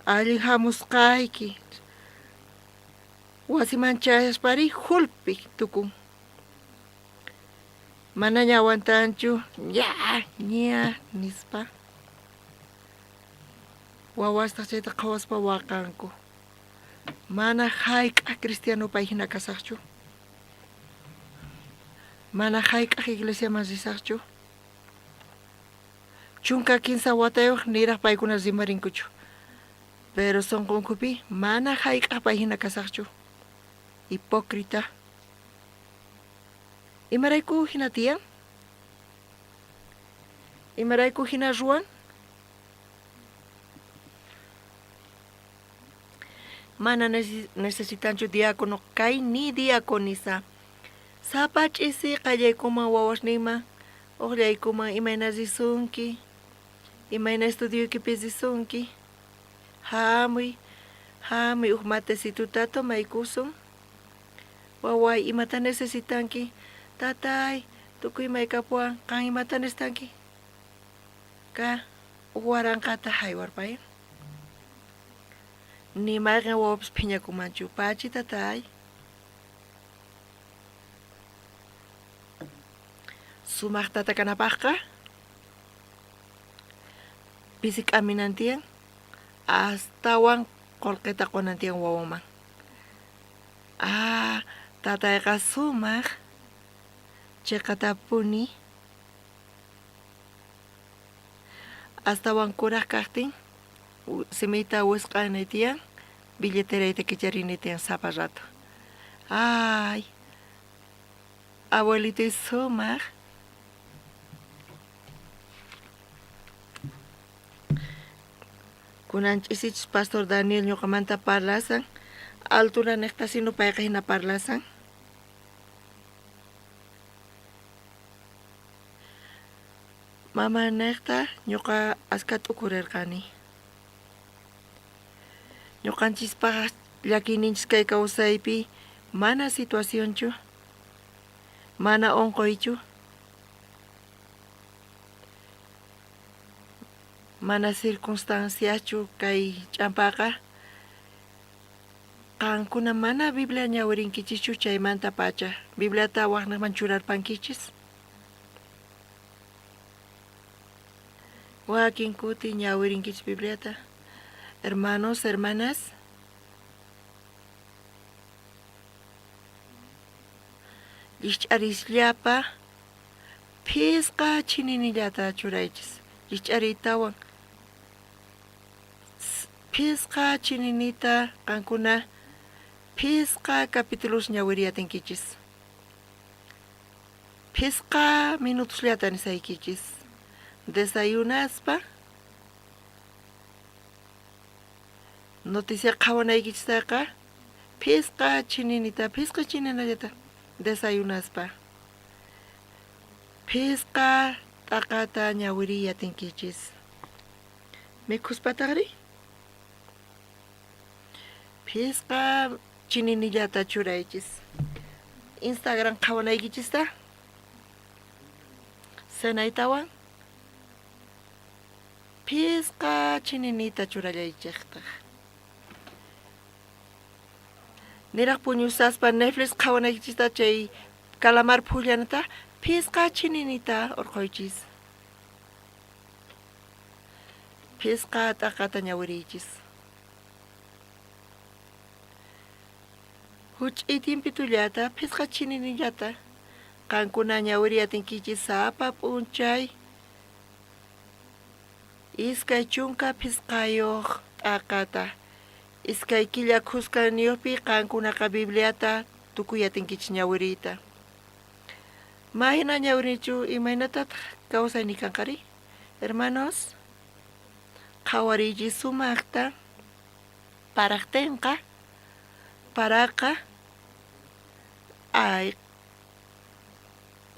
Allin hamusqayki. Wasiman chayaspari julpi tukun. Manaña aguantanchu, ña, ña, nispa. Wawastaj chayta qhawaspa waqanku. Mana jayk'aj cristiano pay jina kasajchu. Mana jayk'aj iglesiaman risajchu. 13 watayoj niraj paykuna rimarinkuchu. Pero sonqonkupi mana jayk'aj pay jina kasajchu. Hipócrita. Imarayku jina tiyan? Imarayku jina ruwan? Mana necesitanchu diácono kay ni diaconisa. Sapa ch'isi qallaykuman wawasninman ojllaykuman imayna risunki, imayna estudioykipi risunki. Jamuy, jamuy uj matecituta tomaykusun. Waway, imata necesitanki? Tatay, tukuy imay kapuwan, qan imata necesitanki? Ka, uj waranqata jaywarpay. Ni mayqen wawapis phiñakumanchu. Pachi, tatay. Sumaj tata kanapajqa pisi k'aminan tiyan, astawan qolqeta qonan tiyan wawanman. Ah, tatayqa sumaj, cheqatapuni. Astawan kuraj kajtin, simiyta wisq'anay tiyan, billeterayta kicharinay tiyan sapa rato. Ay, abuelitoy sumaj. Kunan ch'isichus pastor Daniel ñoqamanta parlasan, altura nejtasino payqa jina parlasan. Mama nejta ñoqa aska t'ukurerqani. Ñoqanchispaj llakiyninchis kay kawsaypi mana situacionchu, mana onqoychu, mana circunstanciachu kay ch'ampaqa. Qankuna mana Biblia ñawirinkichishchu chaymanta pacha Bibliata wajnejman churarpankichis. Wakin kuti ñawirinkichis Bibliata. Hermanos, hermanas. Llijch'arisllapa phisqa chininillata churaychis. Llijch'ariytawan phisqa chininita qankuna phisqa capítulos ñawiriyatinkichis. Phisqa minutosllata nisaykichis. Desayunaspa noticia qhawanaykichistaqa phisqa chininita, phisqa chininallata desayunaspa phisqa t'aqata ñawiriy atinkichis. Mikhuspataqri phisqa chininillata churaychis. Instagram qhawanaykichista cenaytawan phisqa chininita churallaychejtaj. Niraj puñusaspa Netflix qhawanaykichista chay calamar phullanata phisqa chininita orqhoychis. Phisqa t'aqata ñawiriychis. Huch'uy tiempitullata, phisqa chininillata qankuna ñawiriy atinkichis sapa p'unchay 25 t'aqata. 2 killa khuskanniyojpi qankunaqa Bibliata tukuy atinkichis ñawiriyta. Mayna ñawirinichu imaynatataq kawsayniy kanqari? Hermanos, qhawariychis sumajta parajtenqa paraqa ay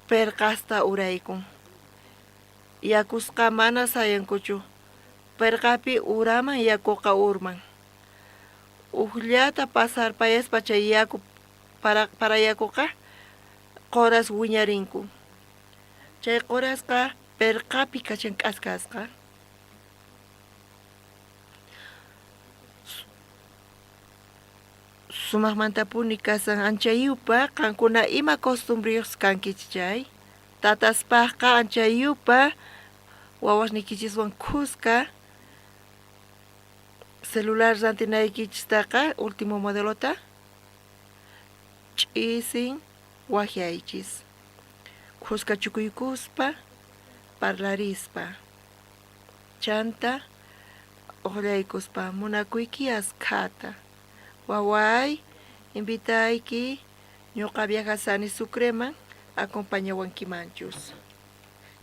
perqasta uraykun. Yakusqa mana sayankuchu, perqapi uraman yakuqa urman. Ujllata pasarpayaspa chay yaku para, para yakuqa qoras wiñarinku. Chay qorasqa perqapi kashan k'askasqa. Sumajmantapuni kasan anchayupa qankuna ima costumbreyojchus kankichis chay. Tataspajqa anchayupa wawasniykichiswan khuska celular rantinaykichistaqa último modelota ch'isin wajyaychis. Khuska chukuykuspa parlarispa. Chanta ojllaykuspa munakuyki askhata. Waway, invitayki ñoqa viajasani Sucreman acompañawankimanchus.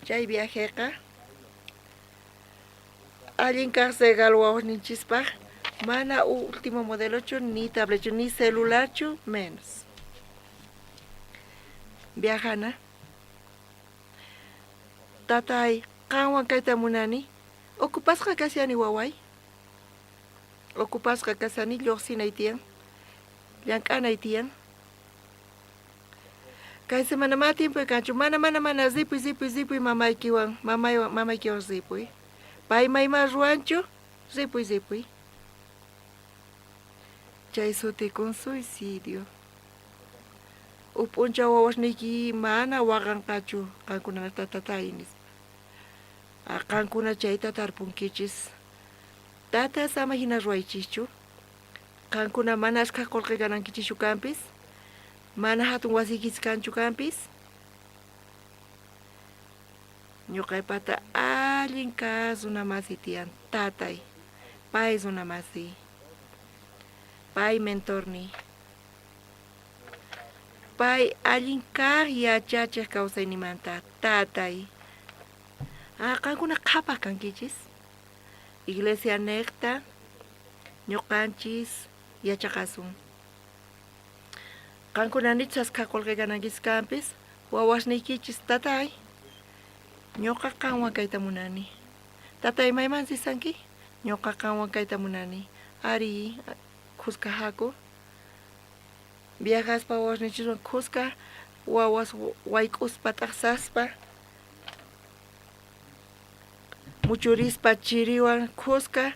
Chay viajeqa allin kaj regalo wawasninchispaj mana último modelochu ni tabletchu ni celularchu menos. Viajana. Tatay, qanwan kayta munani. Ocupasqa kashani waway. Ocupasqa kashani llojsinay tiyan. Llank'anay tiyan. Kay semana mana tiempo kanchu. Mana, mana, mana, ripuy, ripuy, ripuy mamaykiwan, mamaywan, mamaykiwan ripuy. Pay mayman ruwanchu, ripuy, ripuy. Chay sutikun suicidio. Uj p'unchaw wawasniyki mana waqanqachu qankunata tatay nispa. Qankuna chayta tarpunkichis. Tatas ama hina ruwaychischu. Qankuna mana ashkha qolqe ganankichischu kanpis. Mana hatun wasiykichis kanchu kanpis. Ñuqaypata allin kaj runa masi tiyan, tatay. Pay runa masi. Pay mentorniy. Pay allin kaj yachachej kawsaynimanta, tatay. Ah, qankuna qhapaj kankichis. Iglesia nejta ñuqanchis yachaqasun. Qankuna nichus askha qolqe ganankichis kanpis, wawasniykichis, tatay, ñuqa qanwan kayta munani. Tatay, mayman risanki? Ñuqa qanwan kayta munani. Ari, khuska haku. Viajaspa wawasninchiswan khuska wawas wayk'uspa t'ajsaspa muchurispa chiriwan khuska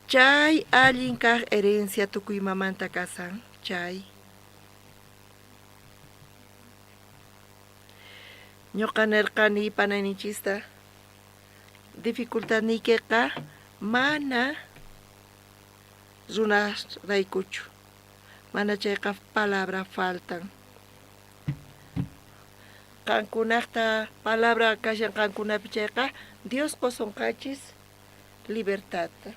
chay allin kaj herencia tukuy mamanta kasan chay. Ñuqa nerqani panayninchista dificultadniykeqa mana runasraykuchu, mana chayqa palabra faltan. Qankunajta palabra kashan qankunapi chayqa Dios qosonqachis libertadta.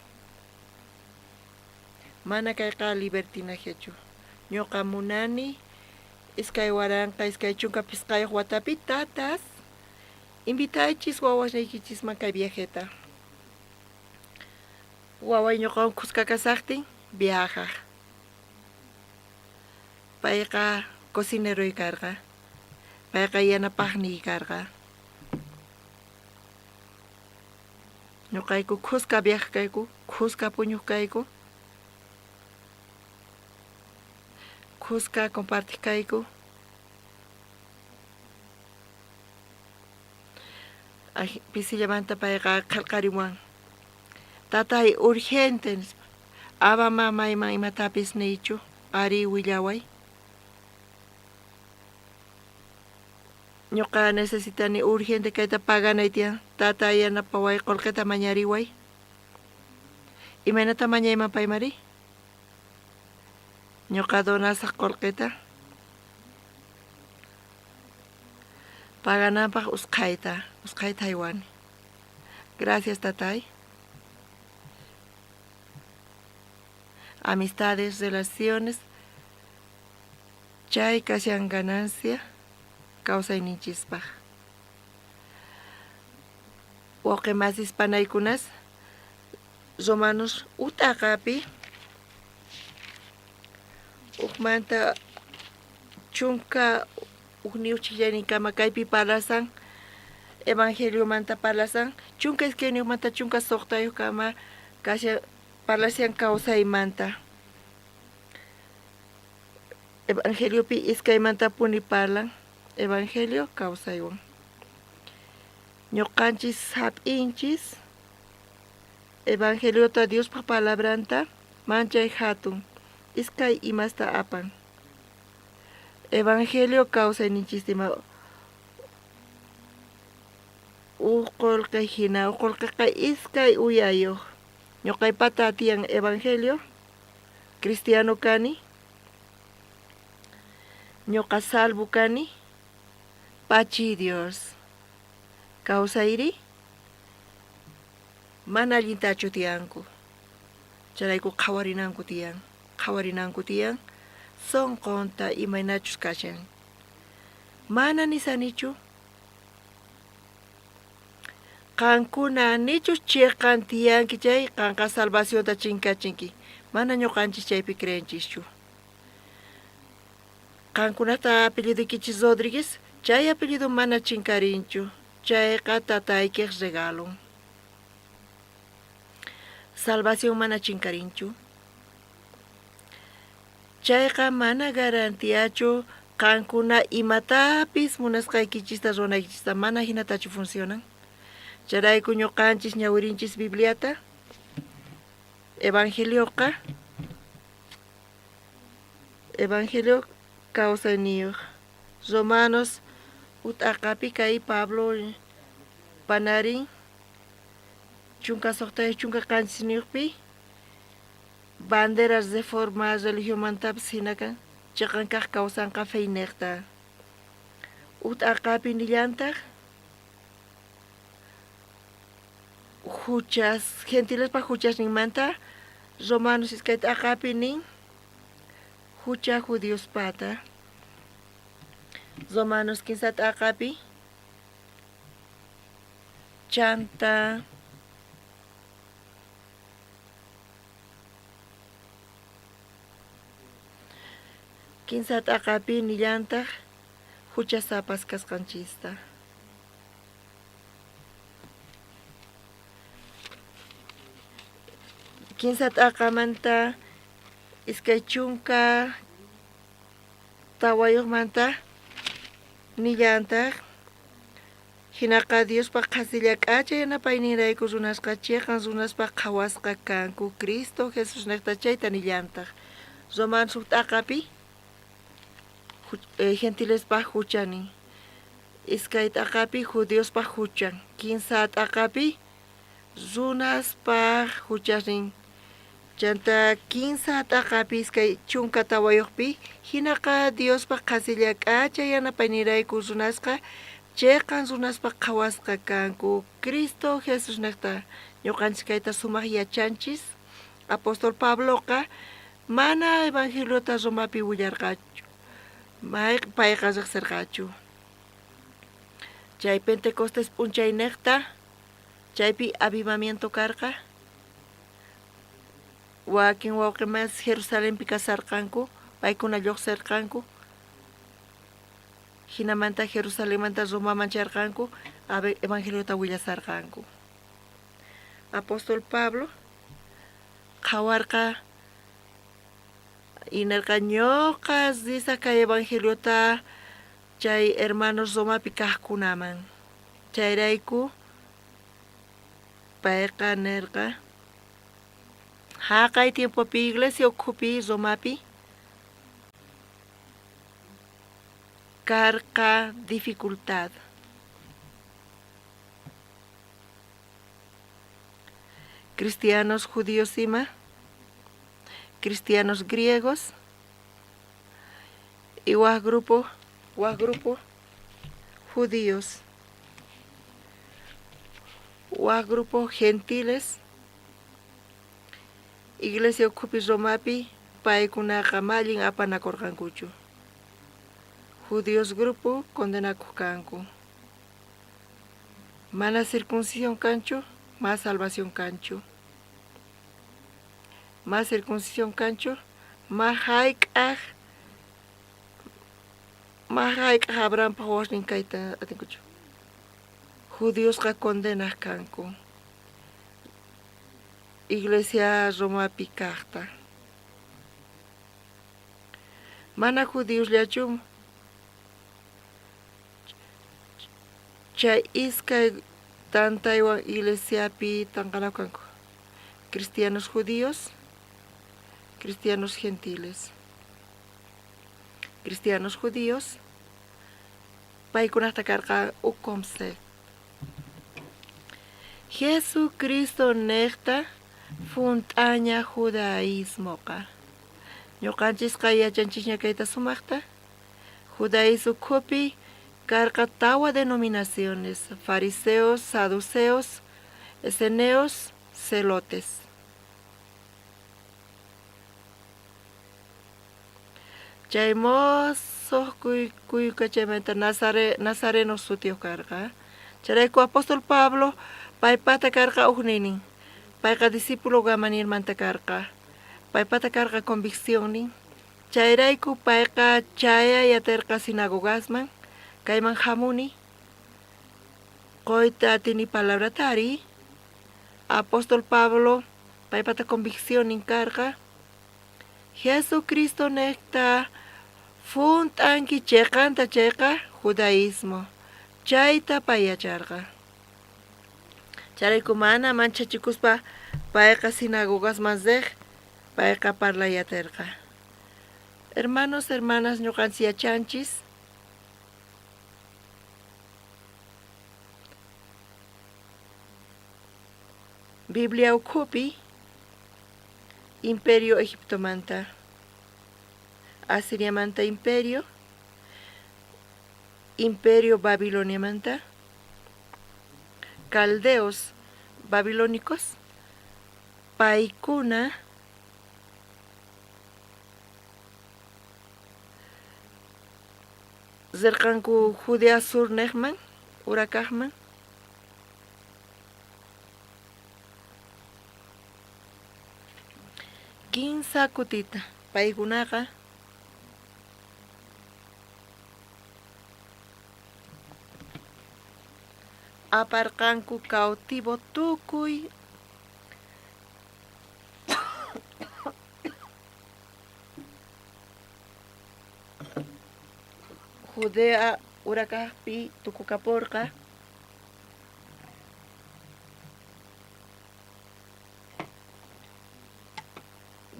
Mana kayqa libertinajechu. Ñuqa munani 2025 watapi tatas invitaychis wawasniykichisman kay viajeta. Waway ñuqawan khuska kasajtin viajaj. Payqa cocineroy karqa. Payqa yanapajniy karqa. Ñuqayku khuska viajaj kayku, khuska puñuj kayku, khuska compartij kayku. Pisillamanta payqa qhelqarimuwan. Tatay, urgente nispa. Ama mamayman imatapis niychu, arí willaway. Ñuqa necesitani urgente kayta paganay tiyan. Tatay yanapaway qolqeta mañariway. Imaynata mañayman paymari? Ñuqa donasaj qolqeta. Pagananpaj usqhayta, usqhayta jaywani. Gracias, tatay. Amistades, relaciones, chay kashan ganancia kawsayninchispaj. Wawqe masis panaykunas Romanos ut'aqapi ujmanta 11 chillayninkama kaypi parlasan, evangeliomanta parlasan, 12manta 16kama kashan parlashan kawsaymanta. Evangeliopi iskaymantapuni parlan, evangelio kawsaywan. Ñuqanchis hap'inchis evangeliota Diospa palabranta manchay hatun iskay imasta apan. Evangelio kawsayninchista ima Uj qolqe jina, uj qolqeqa iskay uyayoj. Ñoqaypata tiyan evangelio, cristiano kani, ñoqa salvo kani, pachi Dios. Kawsayri mana allintachu tiyanku. Chayrayku qhawarinanku tiyan, qhawarinanku tiyan sonqonta imaynachus kashan. Mana nisanichu Qankuna nichus cheqan tiyanki chay, qanqa salvacionta chinkachinki. Mana ñoqanchis chaypi creenchischu. Qankunata apellidoykichis Rodríguez, chay apellido mana chinkarinchu. Chayqa tataykej regalon. Salvación mana chinkarinchu. Chayqa mana garantiachu qankuna imatapis munasqaykichista ruwanaykichista, mana jinatachu funcionan. Chayrayku ñoqanchis ñawirinchis Bibliata, Evangelioqa, Evangelio kawsayniyoj. Romanos ut'aqapi kay Pablo panarin 16 17niyojpi Banderas reforma religionmantapis jina kan, cheqan kaj kawsanqa feynejta. Uj t'aqapi nillantaj, juchas, gentilespa juchasninmanta, Romanos iskay t'aqapi nin, jucha judiospata. Romanos kinsa t'aqapi, chanta Kinsa t'aqapi nillantaj juchasapas kasqanchista. Kinsa t'aqamanta 24yojmanta nillantaj Jinaqa Diospa qhasilla k'acha yanapayninrayku runasqa cheqan runaspaj qhawasqa kanku, Cristo Jesusnejta chayta nillantaj. Romanos uj t'aqapi gentilespaj jucha nin, iskay t'aqapi judiospaj juchan, kinsa t'aqapi runaspaj juchasnin. Chantá kinsa t'aqapi 24yojpi, jinaqa Diospa qhasilla k'acha yanapayninrayku runasqa cheqan runaspaj qhawasqa kanku, Cristo Jesusnejta. Ñoqanchis kayta sumaj yachanchis. Apóstol Pabloqa mana evangeliota Romapi willarqachu, payqa rejserqachu. Chay Pentecostés p'unchaynejta chaypi avivamiento karqa. Wakin wawqemas Jerusalenpi kasarqanku, paykuna llojserqanku. Jinamanta Jerusalenmanta Romaman charqanku, evangeliota willasarqanku. Apóstol Pablo qhawarqa y nerqa, ñoqa risaj kay evangeliota chay hermanos Romapi kajkunaman. Chayrayku payqa nerqa, jaqay tiempopi iglesia ukhupi Romapi karqa dificultad. Cristianos judíos ima, cristianos griegos y waj grupo, waj grupo judíos, waj grupo gentiles, iglesia ukhupi Romapi paykunaqa mallin apanakorqankuchu. Judíos grupo condenakoj kanku. Mana circuncisión kanchu, ma salvación kanchu. Ma circuncisión kanchu, ma jayk'aj, ma jayk'aj Abrahampa wawasnin kayta atinkuchu. Judiosqa condenaj kanku iglesia Romapi kajta. Mana judiosllachu Chay iskay tantaywan iglesiapi tanqanaku kanku, cristianos judíos, cristianos gentiles. Cristianos judíos paykunajta karqa uj concepto. Jesucristo nejta junt'aña judaísmoqa. Ñuqanchisqa yachanchisña kayta sumajta. Judaísmo ukhupi karqa tawa denominaciones, fariseos, saduceos, eseneos, celotes. Chay mosoj kuyka chaymanta Nazareno sutiyoj karqa. Chayrayku apóstol Pablo paypata karqa ujninin. Payqa discípulo Gamalielmanta karqa. Paypata karqa conviccionnin. Chayrayku payqa chayay aterqa sinagogasman, kayman jamuni, qoyta atini palabrata ari. Apóstol Pablo paypata conviccionnin karqa. Jesucristo nejta junt'anki cheqanta chayqa judaísmo. Chayta pay yacharqa. Chayrayku mana manchachikuspa payqa sinagogasman rej, payqa parlay aterqa. Hermanos, hermanas, ñuqanchis yachanchis. Biblia ukhupi Imperio Egiptomanta, Asiriamanta imperio, Imperio Babiloniamanta, caldeos babilónicos, paykuna rerqanku Judea sur nejman, urakajman. Kinsa kutita paykunaqa aparqanku cautivo tukuy Judea urakajpi tukukaporqa.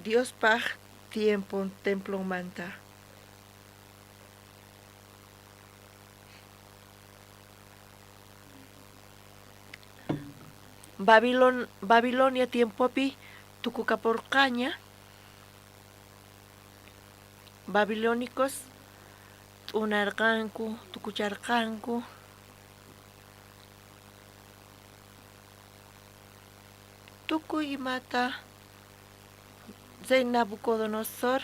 Diospaj tiempon templonmanta. Babilon, Babilonia tiempopi tukukaporqaña. Babilónicos t'unarqanku, tukucharqanku. Tukuy imata rey Nabucodonosor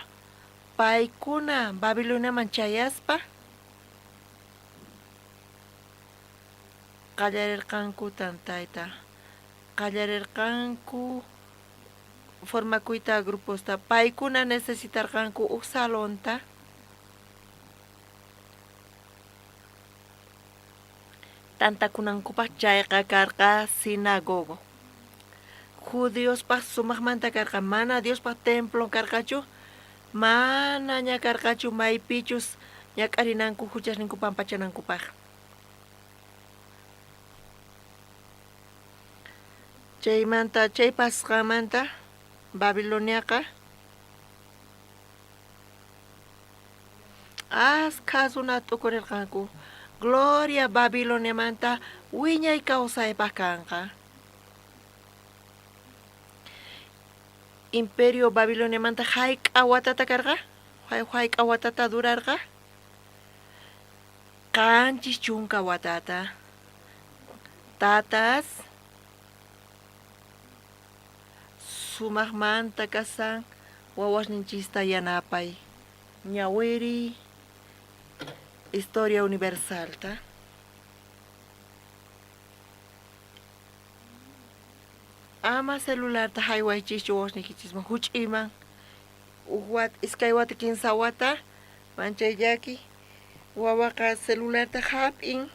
paykuna Babiloniaman chayaspa qallarerqanku tantayta, qallarerqanku formakuyta gruposta. Paykuna necesitarqanku uj salonta. Tantakunankupaj chayqa karqa sinagogo. Judiospaj sumajmanta karqa, mana Diospaj templon karqachu, manaña karqachu maypichus ñak'arinanku juchasninku pampachanankupaj. Chaymanta chay pasasqanmanta Babiloniaqa Askha runa t'ukurerqanku, Gloria Babiloniamanta wiñay kawsaypaj kanqa. Imperio Babiloniamanta jayk'a watata karqa? Jayk'a watata durarqa? 70 watata. Tatas sumajmanta kasan wawasninchista yanapay. Ñawiriy Historia Universalta. Ama celularta jaywaychischu wawasniykichisman juch'iyman uj wata, iskay wata, kinsa wata manchay llaki wawaqa celularta jap'in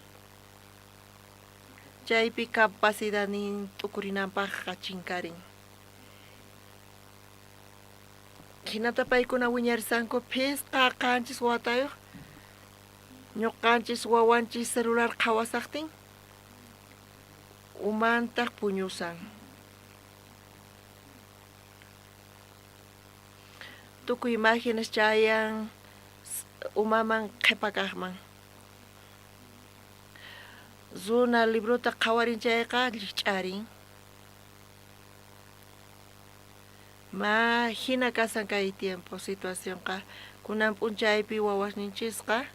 chaypi capacidadnin t'ukurinanpajqa chinkarin. Jinata paykuna wiñarisanku phisqa 7 watayoj ñuqanchis wawanchis celular qhawasajtin umantaj puñusan. Tukuy imágenes chayan umaman qhepa kajman. Runa librota qhawarin chayqa llikch'arin. Ma jina kasan kay tiempo situacionqa kunan p'unchaypi wawasninchisqa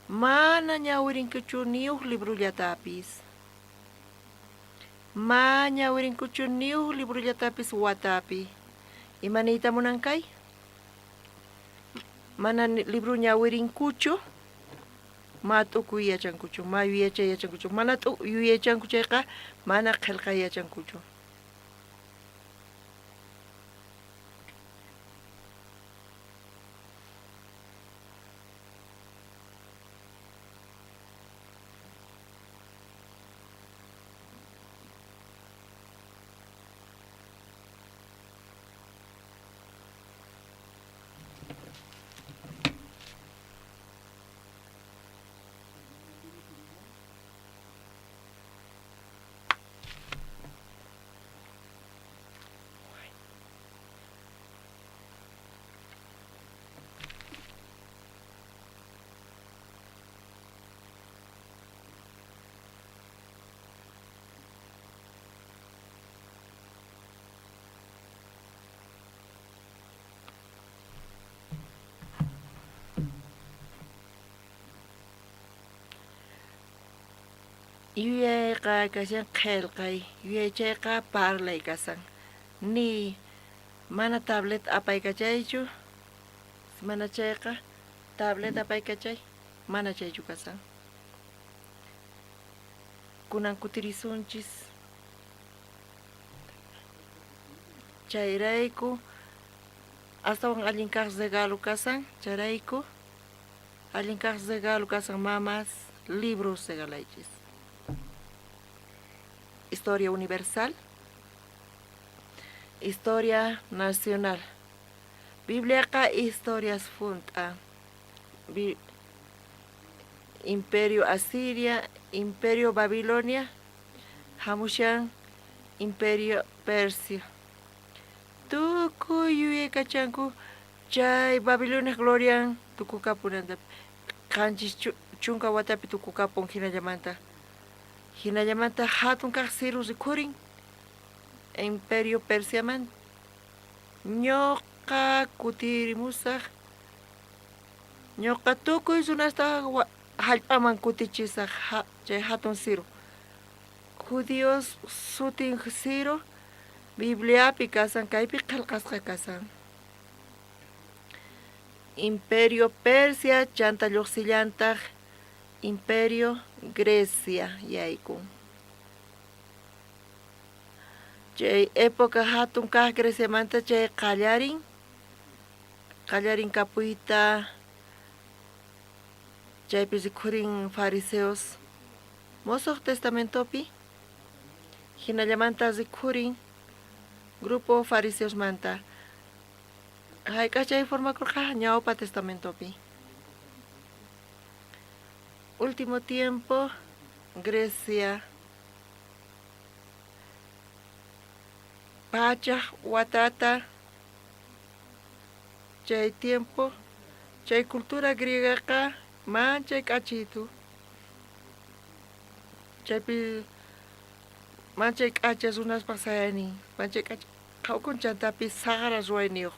mana ñawirinkuchu ni uj librollatapis. Ma ñawirinkuchu ni uj librollatapis watapi. Ima niyta munan kay? Mana libro ñawirinkuchu, ma t'ukuy yachankuchu, ma yuyachay yachankuchu. Mana yuyachanku chayqa mana qhelqay yachankuchu. Yuyayqa kashan qhelqay, yuyaychayqa parlay kasan. Niy, mana tablet apaykachaychu, mana chayqa tablet apaykachay, mana chaychu kasan. Kunan kutirisunchis. Chayrayku astawan allin kaj regalo kasan, chayrayku allin kaj regalo kasan mamas libros regalaychis. Historia universal, historia nacional. Bibliaqa historias junt'a. Imperio Asiria, Imperio Babilonia, jamushan Imperio Persio. Tukuy yuyaykachanku chay Babiloniaj glorian tukukapunanta. 70 watapi tukukapun jinallamanta. Jinallamanta jatun kaj Ciro rikhurin Imperio Persiaman. Ñoqa kutirimusaj. Ñoqa tukuy runasta jallp'aman kutichisaj chay jatun Ciro. Judíos sutin Ciro Bibliapi kasan, kaypi qhelqasqa kasan. Imperio Persia chanta llojsillantaj Imperio Grecia yaykun. Chay época jatun kaj Greciamanta chay qallarin, qallarin kapuyta, chaypi rikhurin fariseos Mosoj Testamentopi, jinallamanta rikhurin grupo fariseosmanta. Jayk'aj chay formakurqa Ñawpa Testamentopi. Último tiempo, Grecia. Pachaj watata chay tiempo, chay cultura griegaqa manchay k'achitu. Chaypi manchay k'acha runaspaj sayaynin, manchay k'acha qhawkun chantapis saqra ruwayniyoj.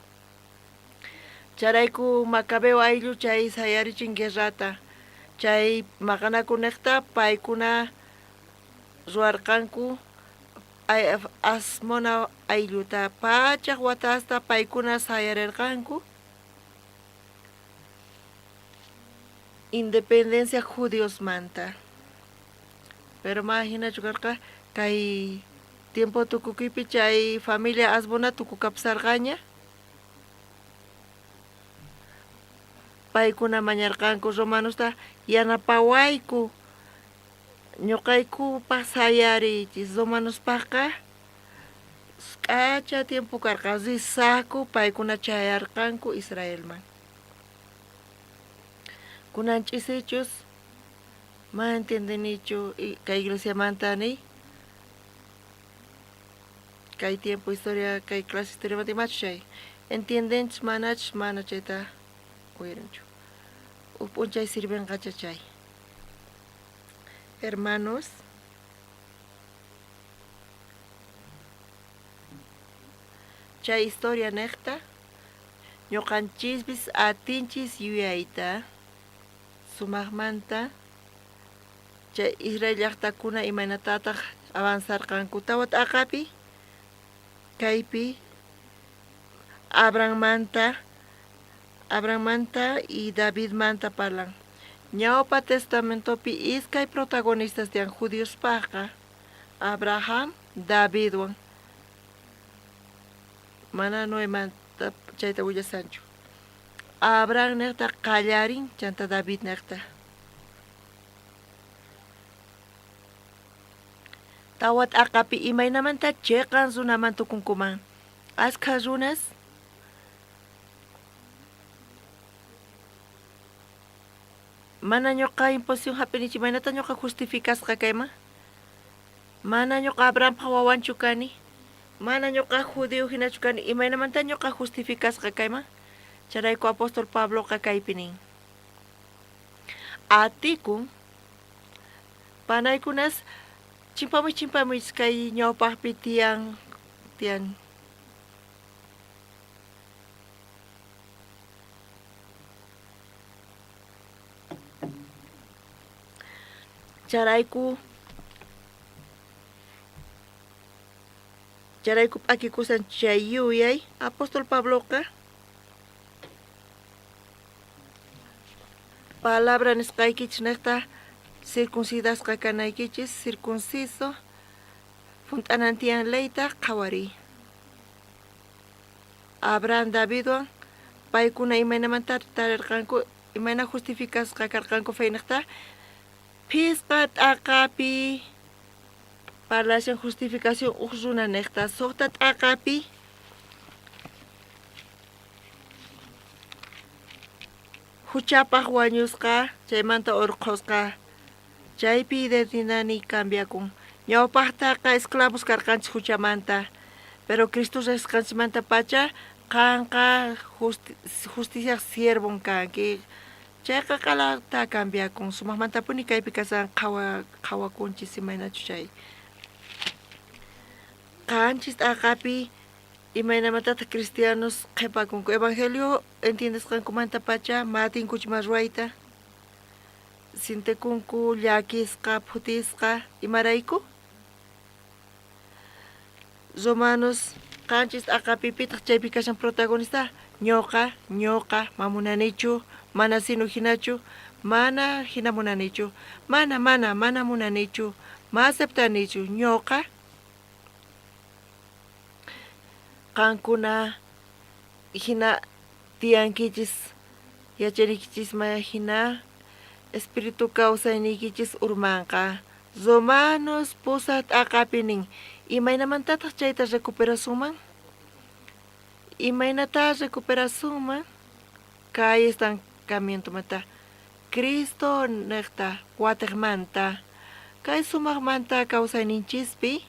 Chayrayku Macabeo ayllu chay sayarichin guerrata. Chay maqanakunejta paykuna ruwarqanku Asmona aylluta. Pachaj watasta paykuna sayarerqanku independencia judiosmanta. Pero ma jinachu karqa kay tiempo tukukuypi chay familia Asmona tukukapusarqaña. Paykuna mañarqanku romanosta yanapawayku ñoqaykupaj sayariychis. Romanospajqa k'acha tiempo karqa, risaqku paykuna chayarqanku Israelman. Kunan ch'isichus mana entiendenichu kay iglesiamanta niy kay tiempo historia kay clase historiamanta imachu chay entiendenchus manachus mana chayta. Uyarinchu. Uj p'unchay sirvenqacha chay. Hermanos, chay historia nejta ñoqanchispis atinchis yuyayta sumajmanta chay Israel llajtakuna imaynatataq avanzarqanku tawa t'aqapi kaypi Abrahammanta Abrahammanta y Davidmanta parlan. Ñawpa Testamentopi iskay protagonistas tiyan judiospajqa, Abraham, Davidwan. Mana Noemanta chayta willasanchu. Abraham nejta qallarin, chanta David nejta. Tawa t'aqapi imaynamanta cheqan runaman tukunkuman. Askha runas mana ñoqa imposición jap'inichu, imaynata ñoqa justificasqa kayman? Mana ñoqa Abrahampaj wawanchu kani, mana ñoqa judío jinachu kani, imaynamanta ñoqa justificasqa kayman? Chayrayku apóstol Pabloqa kaypi nin. Atikun panaykunas chimpamuy chimpamuy kay ñawpajpi tiyan tiyan. Chayrayku chayrayku p'akikusan chay yuyay apóstol Pabloqa Palabra nisqaykichis nejta circuncidasqa kanaykichis, circunciso, junt'anan tiyan leyta qhawariy. Abraham, Davidwan paykuna imaynamanta tarirqanku, imayna justificasqa karqanku feynejta? Phisqa t'aqapi parlashan justificación uj runa nejta, sojta t'aqapi Juchapaj wañusqa, chaymanta orqhosqa. Chaypi identidadniy cambiakun. Ñawpajtaqa esclavos karqanchis juchamanta, pero Cristo rejsisqanchikmantapacha qanqa justiciaj siervon kanki. Chayqa q'alata cambiakun. Sumajmantapuni kaypi kashan qhawakunchis imaynachus chay. Qanchis t'aqapi Imaynamantataj cristianos qhepakunku? Evangelio entiendesqankumantapacha ma atinkuchu ima ruwayta? Sientekunku llakisqa, phutisqa. Imarayku? Romanos qanchis t'aqapi pitaj chaypi kashan protagonista? Ñoqa, ñoqa, ma munanichu, mana sino jinachu, mana jina munanichu, mana, mana, mana munanichu, ma aceptanichu, ñoqa. Qankuna jina tiyankichis, yachariykichisman jina espíritu kawsayniykichis urmanqa. Romanos pusaj t'aqapi nin, Imaynamantataj chayta recuperasunman? Imaynatá recuperasunman? Kay estancamientomanta Cristo nejta watejmanta kay sumajmanta kawsayninchispi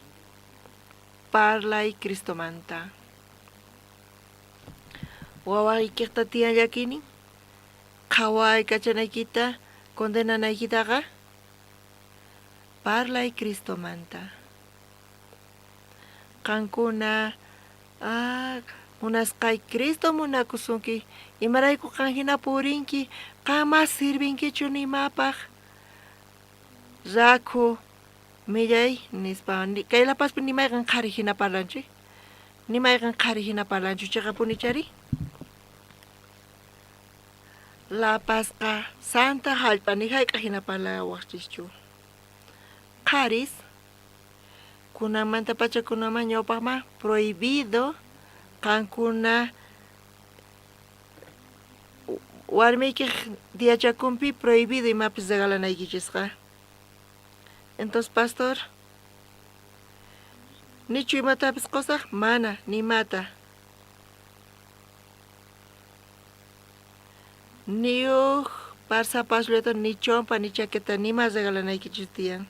Parlay Cristomanta. Wawaykejta tiyan llakiynin, qhawaykachanaykita, condenanaykitaqa. Parlay Cristomanta. Qankuna, ah, munasqay Cristo munakusunki, imarayku qan jina purinki, qan mas sirvinkichu ni imapaj. Rakhu, Millay, nispa. Kay La Pazpi ni mayqen qhari jina parlanchu. Ni mayqen qhari jina parlanchu, cheqapunichari? La Pazqa santa jallp'a, ni jayk'aq jina parlawajchischu. Qharis, kunanmantapacha kunanman ñawpaqman prohibido qankuna warmiykiq diachakunpi prohibido imapis regalanaykichisqa. Entonces, pastor, nichu imatapis qosaj? Mana, nimata. Ni uj par zapasllata, ni chompa, ni chaqueta, nima regalanaykichis tiyan.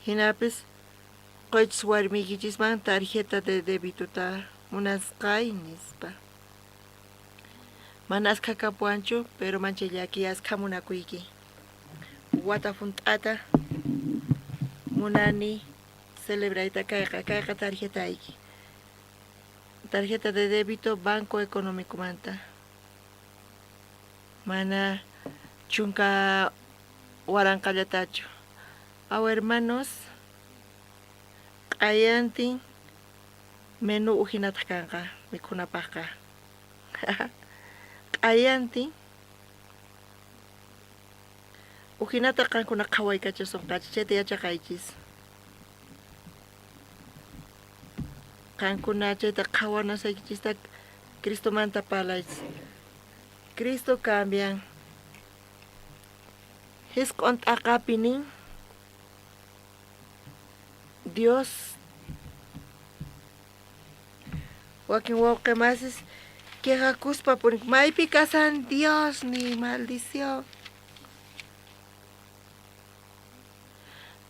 Jinapis qoychis warmiykichisman tarjeta de débitota munasqay, nispa. Mana askha kapuwanchu, pero manchay llakiy askha munakuyki. Wata junt'ata munani celebrayta kayqa, kayqa tarjetayki. Tarjeta de débito Banco Económicomanta. Mana chunka waranqallatachu. Aw hermanos, q'ayantin menú ujinataq kanqa mikhunapaqqa. Q'ayantin ujinata qankuna qhawaykachasonqachis, chayta yachaqaychis. Qankuna chayta qhawanasaykichista Cristomanta parlaychis. Cristo cambian. Jisq'on t'aqapi nin, Dios wakin wawqe masis quejakuspa purinku, maypi kasan Dios ni maldición.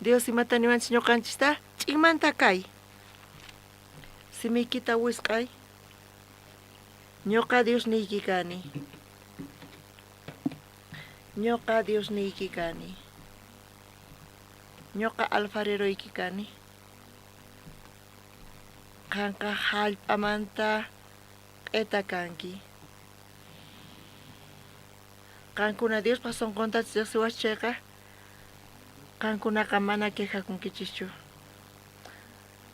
Dios imata niwanchis ñoqanchista? Ch'inmanta kay. Simiykita wisq'ay. Ñoqa Diosniyki kani. Ñoqa Diosniyki kani. Ñoqa alfareroyki kani. Qanqa jallp'amanta q'eta kanki. Qankuna Diospa sonqonta rejsiwaspa chayqa, qankunaqa mana quejakunkichischu.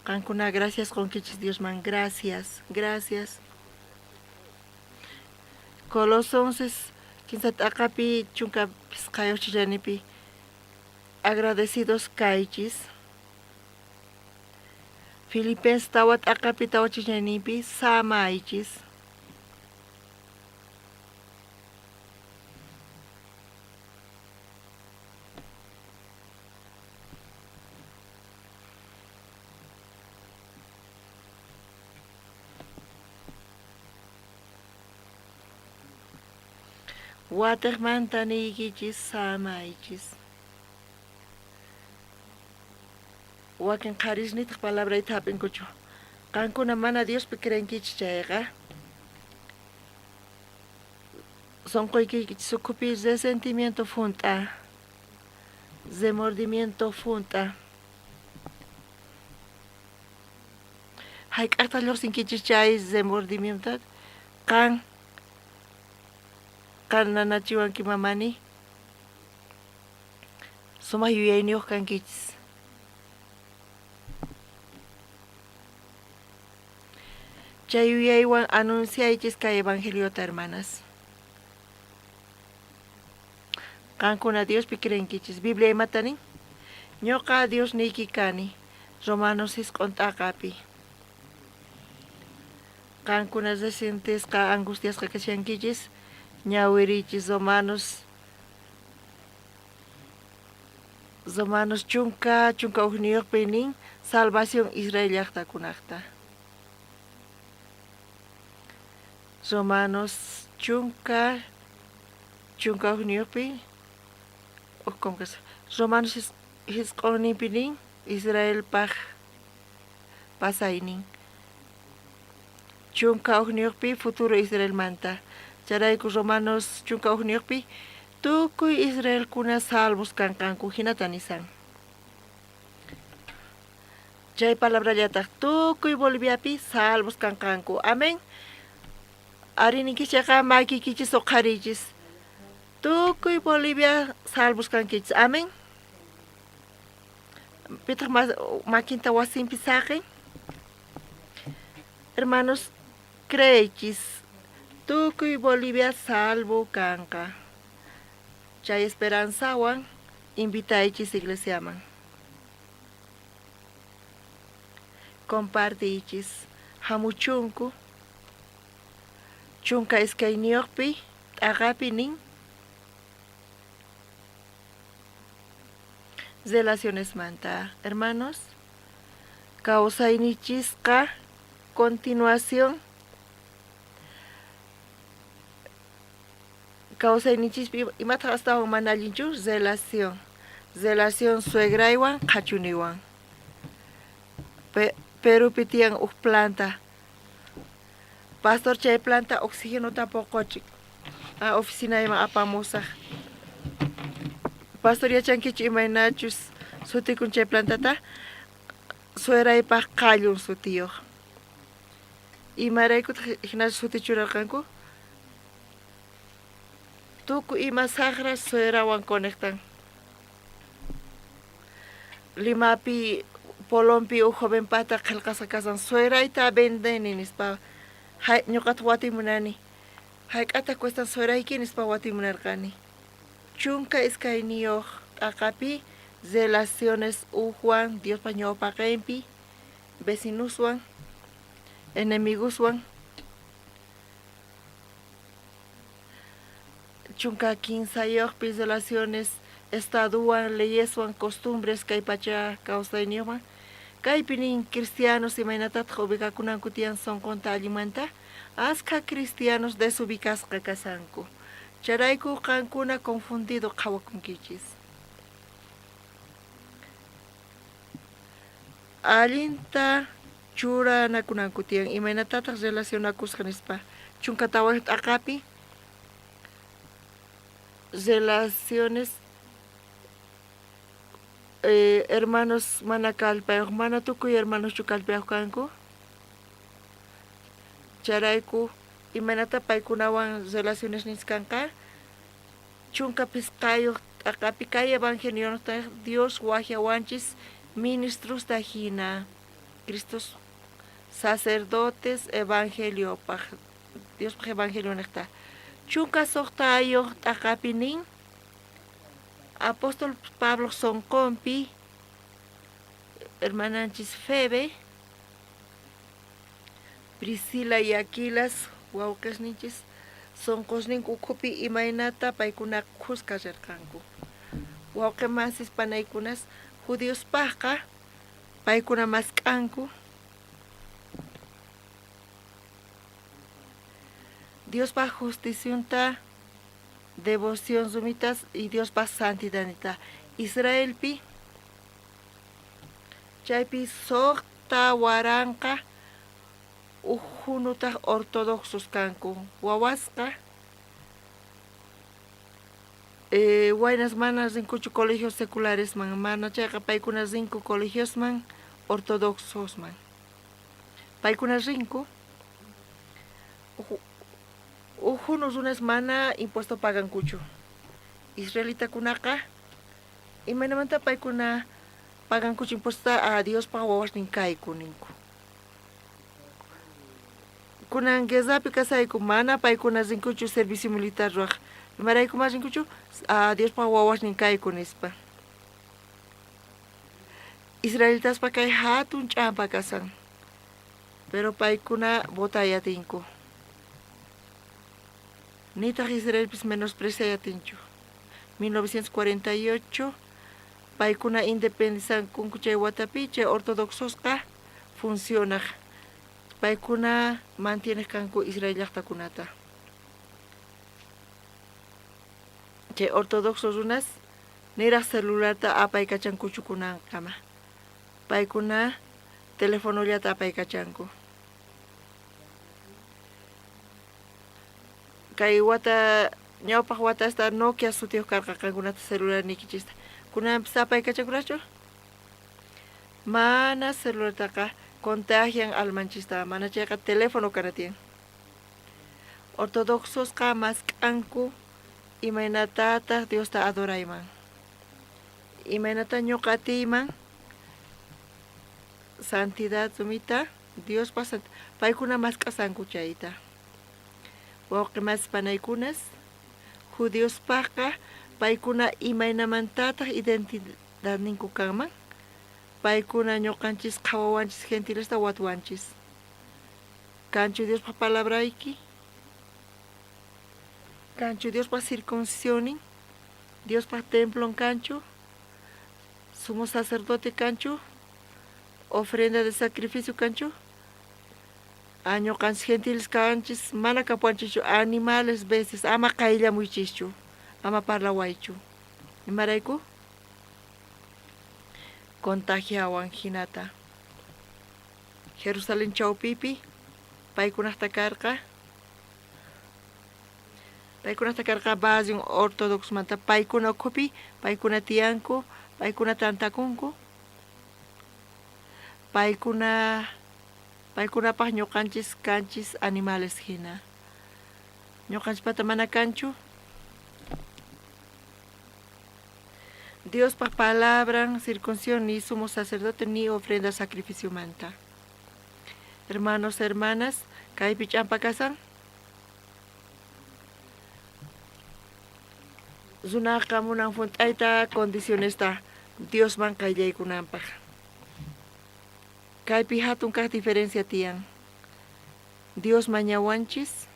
Qankuna gracias qonkichis Diosman. Gracias, gracias. Colosenses kinsa t'aqapi chunka phisqayoj chillanipi agradecidos kaychis. Filipenses tawa t'aqapi tawa chillanipi samaychis. Watejmanta niykichis samaychis. Wakin qharis nitaq palabrayta hap'inkuchu. Qankuna mana Diospi creenkichis chayqa, sonqoykichis ukhupi resentimiento junt'a, remordimiento junt'a. Hayk'aqtaq lloqsinkichis chay remordimiento? Qan, qan nanachiwanki mamani. Sumaq yuyayniyuq kankichis. Chay yuyaywan anunciaychis kay evangeliota, hermanas. Qankuna Diospi creenkichis. Biblia imata nin? Ñoqa Diosniyki kani. Romanos jisq'on t'aqapi. Qankuna resentisqa, angustiasqa kashankichis, ñawiriychis Romanos Romanos chunka chunka ujniyuqpi nin salvación Israel llaqtakunaqta. Romanos chunka chunka ujniyuqpi Romanos jisq'onninpi nin Israelpaj pasaynin. Chunka ujniyuqpi futuro Israelmanta. Chayrayku Romanos chunka ujniyuqpi tukuy Israelkuna salvos kanqanku jinata nisan. Chay palabrallataj tukuy Boliviapi salvos kanqanku. Amén. Ari ninkichis chayqa makiykichis uqhariychis. Tukuy Bolivia salvos kankichis. Amén. Pitaq makinta wasinpi saqen? Hermanos, creeychis, tukuy Bolivia salvo kanqa. Chay esperanzawan invitaychis iglesiaman. Compartiychis, hamuchunku. 12 t'aqapi nin relacionesmanta. Hermanos, kawsaynichisqa continuación kawsaynichispi imataq astawan mana allinchu? Relación. Relación suegraywan qhachuniwan. Perupi tiyan uj planta. Pastor chay planta oxigenota poqochin. Oficinayman apamusaj. Pastor, yachankichu imaynachus sutikun chay plantata? Sueraypaj qallun sutiyoj. Imaraykutaj jina suti churarqanku? Tukuy ima sajra suerawan conectan. Limapi Polonpi uj jovenpata qhelqasqa kasan suerayta vendeni nispa. Ñoqataq watiy munani. Hayk'ataq cuestan suerayki nispa watiy munarqani. 12 t'aqapi relaciones ujwan Diospa ñawpaqenpi, vecinoswan, enemigoswan. 13pí relaciones estadowan, leyeswan, costumbres kay pacha kawsayniyuqwan. Kaypi nin cristianos imaynatataq ubicakunanku tiyan sonqonta allinmanta, askha cristianos desubicasqa kasanku. Chayrayku qankuna confundido qhawakunkichis. Allinta churanakunanku tiyan imaynatataq relacionakusqa nispa. 14 t'aqapi relaciones hermanos mana kallpayoj, mana tukuy hermanoschu kallpayoj kanku. Chayrayku imaynata paykunawan relaciones niskanqa 15 t'aqapi kay evangelionta Dios wajyawanchis ministrosta hina Cristos sacerdotes evangeliopaj Diospaj evangelio nejta. 16 t'aqapi nin apóstol Pablo sonqonpi hermananchis Febe, Priscila y Aquilas wawqesninchis sonqosninku ukhupi imaynata paykuna khuska rirqanku. Wawqe masis panaykunas judiospajqa paykuna mask'anku Diospaj justicionta, devoción rumitas y Diospaj santidadnita. Israelpi chaypi 6000 uj junutaj ortodoxos kanku. Wawasqa waynas mana rinkuchu colegios secularesman, mana chayqa paykuna rinku colegiosman ortodoxosman. Paykuna rinku uj junu runas mana impuesto pagankuchu. Israelitakunaqa imaynamanta paykuna pagankuchu impuestota a Diospaj wawasnin kayku ninku. Kunan guerrapi kasayku mana paykuna rinkuchu servicio militar ruwaj. Imarayku mana rinkuchu? A Diospaj wawasnin kayku nispa. Israelitaspa kay hatun ch'ampa kasan. Pero paykuna votayatinku. Nitaq Israelpis menospreciayatinchu. 1948 paykuna independizankunku chay watapi chay ortodoxosqa funcionaj. Paykuna mantiene kanku Israel llaqtakunata. Chay ortodoxo runas niraj celularta apaykachankuchu kunankama. Paykuna telefonollata apaykachanku. Kay wata ñawpaq watasta Nokia sutiyuq karqa qankunata celular niykichista. Kunanpis apaykachankunachu? Mana celulartaqa contagian almanchista, mana chayqa teléfono kana tiyan. Ortodoxosqa mask'anku imaynatataq Diosta adorayman. Imaynata ñuqa atiyman santidad rumita Diospa paykuna mask'asanku chayta. Wawqi masis panaykunas judiospajqa paykuna imaynamantataq identidadninku kanman? Paykuna ñuqanchis qhawawanchis gentilesta watuwanchis. Kanchu Diospaj palabrayki? Kanchu Diospaj circuncisionin? Diospaj templon kanchu? Sumo sacerdote kanchu? Ofrenda de sacrificio kanchu? Ñuqanchis gentiles kanchis mana kapuwanchischu animales bestias ama qayllamuychischu ama parlawaychu. Imarayku? Contagiawan hinata. Jerusalén chawpipi paykunaqta karqa. Paykunata karqa barrion ortodoxomanta. Paykuna ukhupi, paykuna tiyanku, paykuna tantakunku. Paykuna paykunapaj ñuqanchis kanchis animales hina. Ñuqanchispata mana kanchu. Diospaj palabran circuncisión ni sumo sacerdote ni ofrenda sacrificiomanta. Hermanos, hermanas, kaypi ch'ampa kasan. Runaqa munan junt'ayta condicionesta Diosman qayllaykunanpaj. Kaypi jatun kaj diferencia tiyan. Dios mañawanchis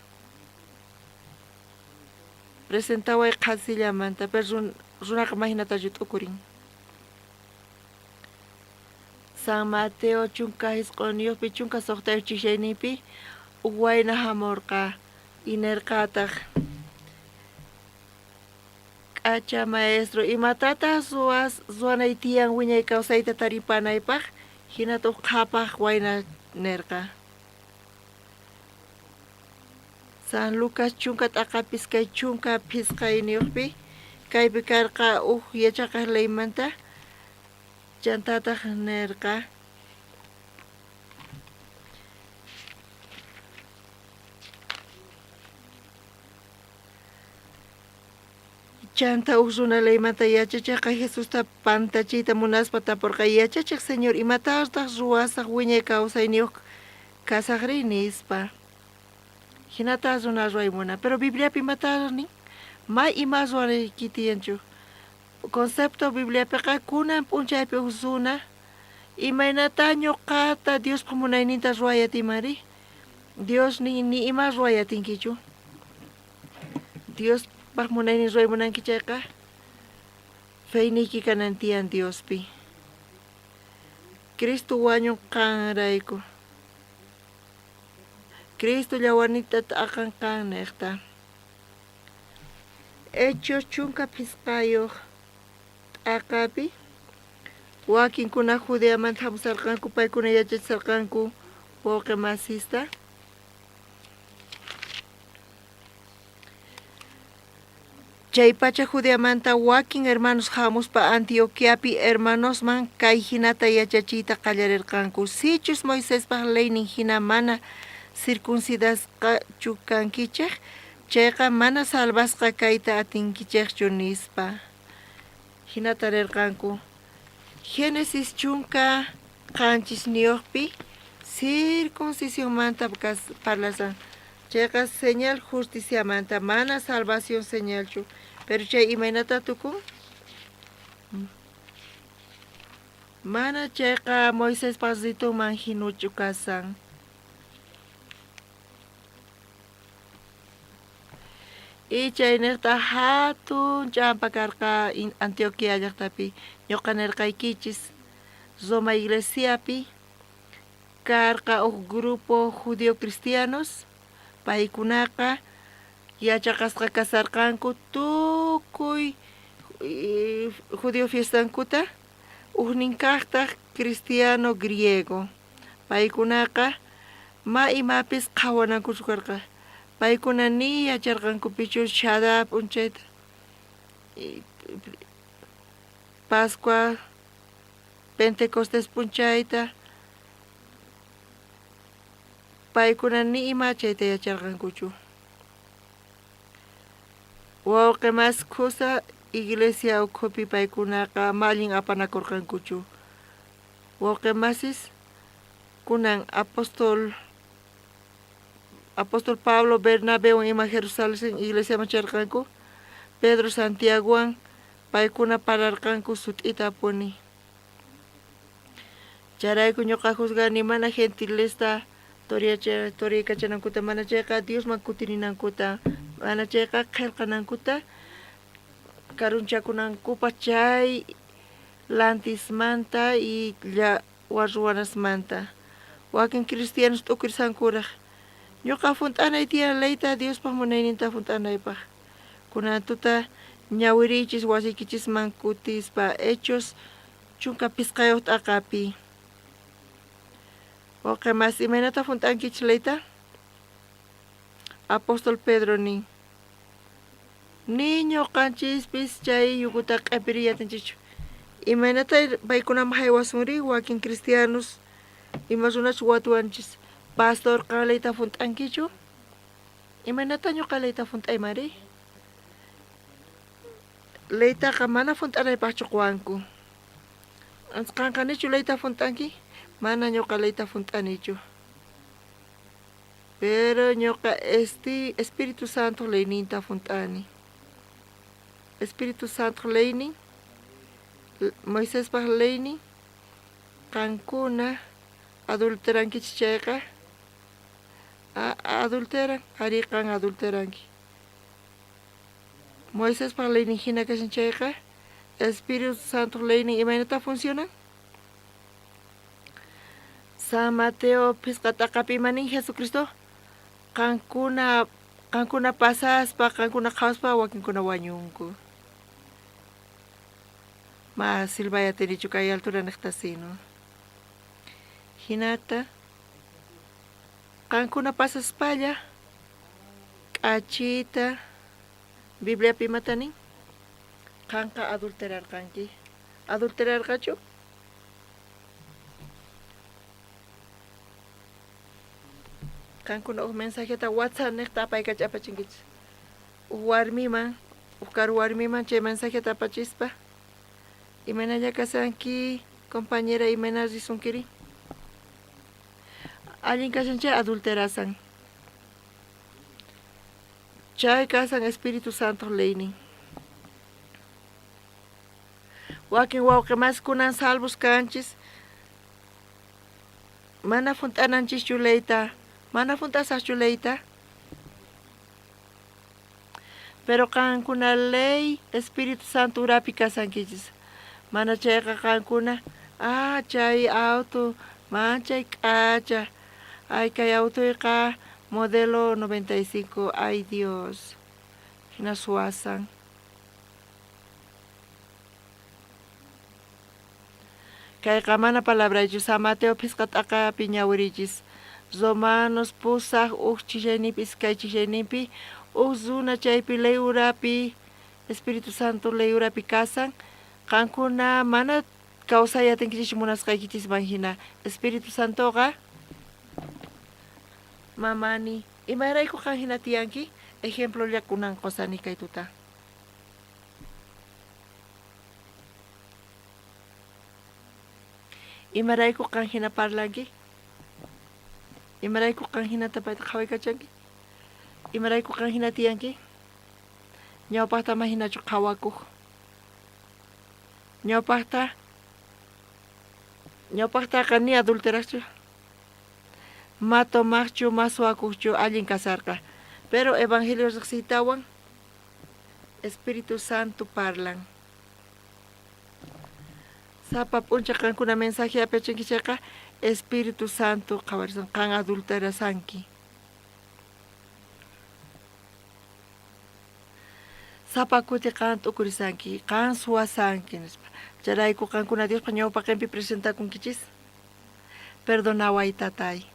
presentaway qhasillamanta, pero runaqa mahinatachu t'ukurin. San Mateo 19pi 16 chijyayninpi uj wayna jamorqa y nerqataj, K'acha maestro, imatataj ruwas ruwanay tiyan wiñay kawsayta taripanaypaj? Jinata uj qhapaj wayna nerqa. San Lucas chunka t'aqapis kay 15niyojpi kaypi karqa uj yachaqaj leymanta, chantataj nerqa, Chanta uj runa leymanta yachachejqa Jesusta pantachiyta munaspa taporqa, Yachachej Señor, imatartaj ruwasaj wiñay kawsayniyoj kasajri? nispa. Jinata runa ruway munan. Pero Bibliapi imataraj nin? May ima ruwanayki tiyanchu. Concepto Bibliapeqa kunan p'unchaypi uj runa imaynatá ñoqata Diospaj munayninta ruway atinmanri? Dios nin ni ima ruway atinkichu. Diospaj munaynin ruway munanki chayqa, feyniyki kanan tiyan Diospi. Cristo wañun qanrayku. Cristo llawarninta t'aqan qannejta. Hechos 15 t'aqapi wakinkuna Judeamanta jamusarqanku, paykuna yachachisarqanku wawqe masista. Chaypacha Judeamanta wakin hermanos jamuspa Antioquiapi hermanosman kay jinata yachachiyta qallarerqanku, Sichus Moisespaj leynin jina mana circuncidasqachu kankichej chayqa, mana salvasqa kayta atinkichejchu, nispa. Jinata rerqanku. Génesis 17niyojpi circuncisionmanta parlashan. Chayqa señal justiciamanta, mana salvación señalchu. Pero chay imaynatá tukun? Mana chayqa Moisespaj ritonman jinuchu kasan. Y chaynejta jatun ch'ampa karqa Antioquía llajtapi. Ñoqa nerqaykichis, Roma iglesiapi karqa uj grupo judío cristianos, paykunaqa yachaqasqa kasarqanku tukuy judío fiestankuta, ujnin kajtaj cristiano griego. Paykunaqa ma imapis qhawanankuchu karqa. Paykuna ni yacharqankupichu Shadá p'unchayta, Pascua, Pentecostés p'unchayta. Paykuna ni ima chayta yacharqankuchu. Wawqe mas khusa iglesia ukhupi paykunaqa ma allin apanakorqankuchu. Wawqe masis, kunan apóstol apóstol Pablo, Bernabewan ima Jerusalén iglesiaman charqanku, Pedro, Santiagowan paykuna parlarqanku sut'itapuni. Chayrayku ñoqa juzgani mana gentilesta toriykachanankuta, mana chayqa Diosman kutirinankuta, mana chayqa qhelqanankuta, karunchakunankupaj chay lantismanta y ruwanasmanta. Wakin cristianos t'ukurisqankuraj, Ñoqa junt'anay tiyan leyta Diospaj munayninta junt'anaypaj. Kunan tuta ñawiriychis wasiykichisman kutispa Hechos 15 t'aqapi. Wawqe mas, imaynata junt'ankichis leyta? Apóstol Pedro nin. Ni ñoqanchispis chay yuguta q'epiriy atinchischu. Imaynata paykunaman haywasunri wakin cristianos ima runachus watuwanchis, pastor qan leyta hunt'ankichu? Imaynata ñoqa leyta hunt'aymanri? Leytaqa mana hunt'anaypaqchu qowanku. Qanqa nichu leyta hunt'anki? Mana ñoqa leyta hunt'anichu. Pero ñoqa esti Espíritu Santo leyninta hunt'ani. Espíritu Santo leynin, Moisespaj leynin, qankuna adulterankichis chayqa, adulteran, arí qan adulteranki. Moisespaj leynin hina kashan chayqa, Espíritu Santo leynin imaynata funcionan? San Mateo phisqa t'aqapi ima nin Jesucristo? Qankuna qankuna pasaspa, qankuna qhawaspa wakinkuna wañunku. Ma silbay atinichu kay altura niqta sino. Hinata qankuna pasaspalla k'achita Bibliapi imata nin? Qanqa adulterarqanki. Adulterarqachu? Qankuna uj mensajeta WhatsApp niqta apaykach apachinkichis. Uj warmiman, uj karu warmiman chay mensajeta apachispa, imaynalla kasanki, compañera, imayna risunkiri? Allin kashan chay adulterasan. Chay kasan Espíritu Santo leynin. Wakin wawqe mas kunan salvos kanchis, mana hunt'ananchischu leyta, mana hunt'asaqchu leyta. Pero qankuna ley Espíritu Santo urapi kasankichis. Mana chayqa qankuna, ah, chay auto, manchay k'acha, ay kay autoyqa modelo 95, ay Dios, hina suwasan. Kayqa mana palabraychu, San Mateo phisqa t'aqapi ñawirichis. Romanos pusaj uj chillayninpi iskay chillayninpi uj runa chaypi ley urapi Espíritu Santo ley urapi kasan, qankuna mana kawsay atinkichischu munasqaykichisman hina. Espíritu Santoqa mamani, imarayku qan hina tiyanki? Ejemplolla kunan qosani kay tuta. Imarayku qan hina parlanki? Imarayku qan hinata payta qhawaykachanki? Imarayku qan hina tiyanki? Ñawpaqta ama hinachu qhawakuq. Ñawpaqta ñawpaqtaqa ni adulteraqchu, ma tomaqchu, ma suwakuqchu, allin kasarqa. Pero evangelio riqsiytawan Espíritu Santo parlan. Sapa p'unchay qankuna mensaje apachinki chayqa Espíritu Santo qhawarisan qan adulterasanki. Sapa kuti qan t'ukurisanki, qan suwasanki nispa. Chayrayku qankuna Diospa ñawpaqenpi presentakunkichis. Perdonaway tatay.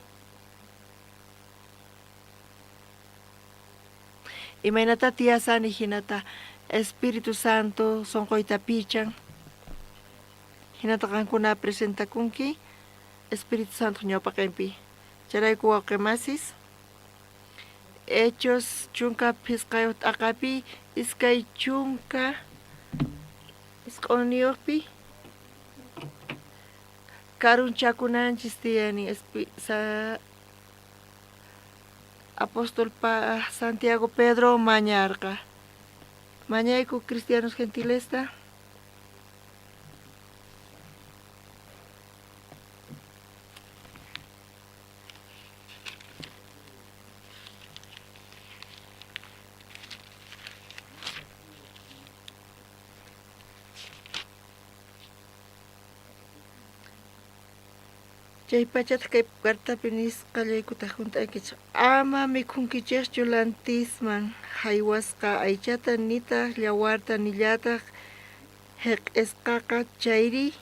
Imaynatá tiyasani jinata Espíritu Santo sonqoyta pichan. Jinata qankuna presentakunki Espíritu Santo ñawpaqenpi. Chayrayku wawqe masis, Hechos chunka phisqayuq t'aqapi 29 isq'unniyuqpi karunchakunanchis tiyani Apóstol Santiago Pedro mañarqa. Mañayku cristianos gentilesta. Chaypachataj kay cartapi nisqallaykutaj junt'ankichej, Ama mikhunkichejchu lantisman jaywasqa aychata, nitaj llawarta, nillataj jeq'esqaqa chayri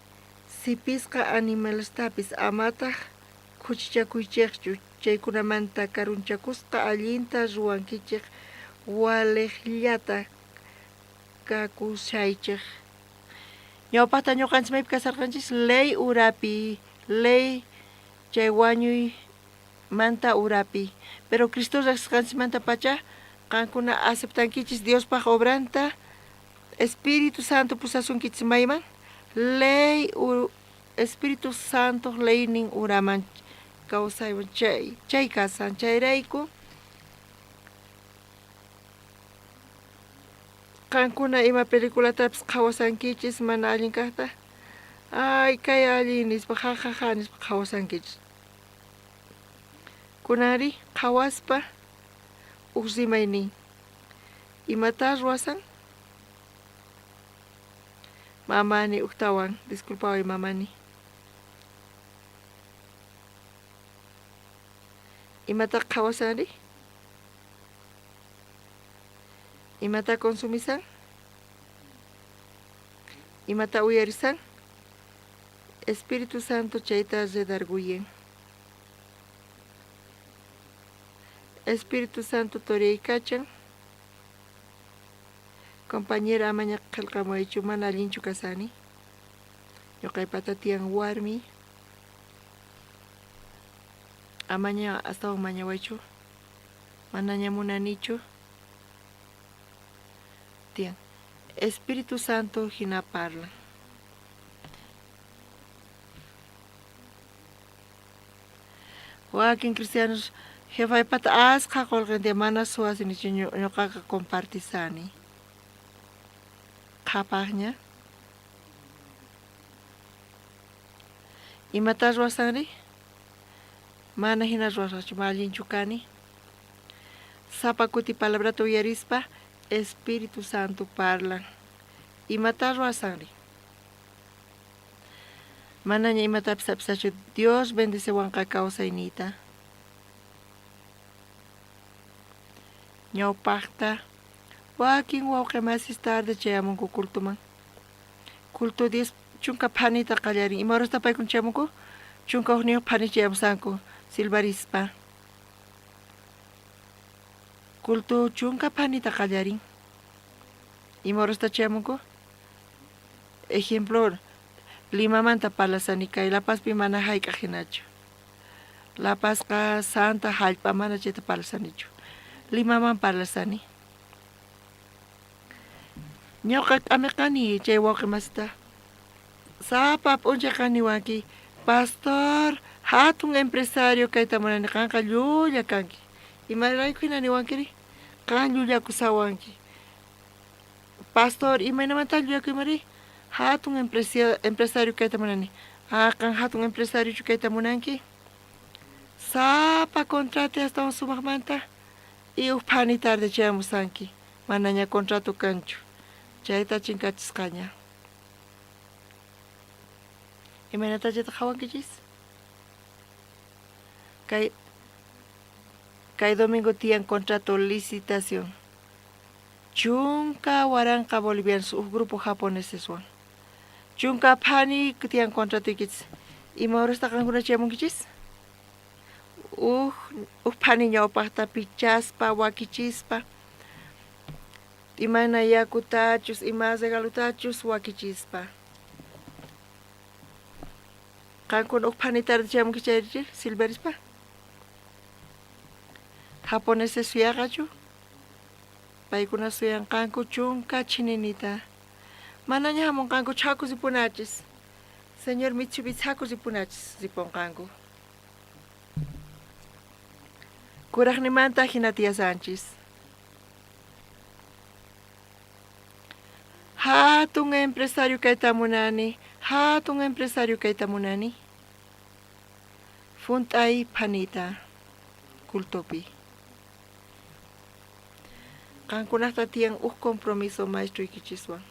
sipisqa animalestapis, amataj khuchichakuychejchu. Chaykunamanta karunchakusqa allinta ruwankichej walejllata. kakushaychej. Ñawpajta ñuqanchis maypi kasarqanchis ley urapi, ley chay wañuymanta urapi. Pero Cristo rejsisqanchismantapacha qankuna aceptankichis Diospaj obranta, Espíritu Santo pusasunkichis mayman? Ley Espíritu Santoj leynin uraman kawsaywan chay chay kasan. Chayrayku Qankuna ima peliculatapis qhawasankichis mana allin kajta? Ay, kay allin nispa, ja ja ja nispa qhawasankichis. Kunanrí qhawaspa uj rimay nin, Imatá ruwasan? Mamani ujtawan, disculpaway mamani. Imatá qhawasanrí? Imata consumisan? Imata uyarisan? Espíritu Santo chayta redarguyen. Espíritu Santo toreykachan. Compañera amaña qhelqamuwaychu, mana allinchu kasani. Ñoqaypata tiyan warmi. Amaña astawan mañawaychu. Manaña munanichu. Tiyan. Espíritu Santo jina parlan. Wakin cristianos jefaypata asqha qolqen tiyan, mana suwasinichu ñoqaqa compartisani. Qhapajña. Imatá ruwasanri? Mana jina ruwasqachu, ma allinchu kani. Sapa kuti palabrata uyarispa Espíritu Santo parlan. Imatá ruwasanri? Manaña imatapis apisachu Dios bendeciwanqa kawsayniyta. Ñawpajta wakin wawqe masis tarde chayamunku cultoman. Culto diez chunka phanita qallarin. Ima horasta paykuna chayamunku? 11 phani chayamusanku silbarispa. Culto chunka phanita qallarin. Ima horasta chayamunku? Ejemplo, Limamanta parlasani kay La Pazpi mana jayk'aj jinachu. La Pazqa santa jallp'a mana chayta parlasanichu. Limaman parlasani. Ñuqa k'amiqani chay wawqi masita. Sapa p'unchay qan niwanki, Pastor, hatun empresario kayta munani, qanqa llulla kanki. Imarayku jina niwankiri? Qan llullakusawanki. Pastor, imaynamantá llullakuymari? Hatun empresario kayta munani. Ah, qan hatun empresariochu kayta munanki? Sapa contrate astawan sumajmanta y uj phani tarde chayamusanki, manaña contrato kanchu. Chayta chinkachisqaña. Imaynatá chayta qhawankichis? Kay kay domingo tiyan contrato licitación. 10,000 bolivianos uj grupo japoneseswan. Chunka phani tiyan contratoykichis. Ima horasta qankuna chayamunkichis? Uj uj phani ñawpajta pichaspa, wakichispa, imayna yakutachus, ima regalotachus wakichispa. Qankuna uj phani tarde chayamunkichis chayrichir, silbarispa. Japoneses suyaqachu? Paykuna suyanqanku chunka chininita. Manaña jamonqanku chhaku ripunachis. Señor Mitsubishi chhaku ripunachis riponqanku. Kurajnimanta jina tiyasanchis. Hatun empresario kayta munani, hatun empresario kayta munani. Junt'ay phanita cultopi. Qankunajta tiyan uj compromiso maestroykichiswan.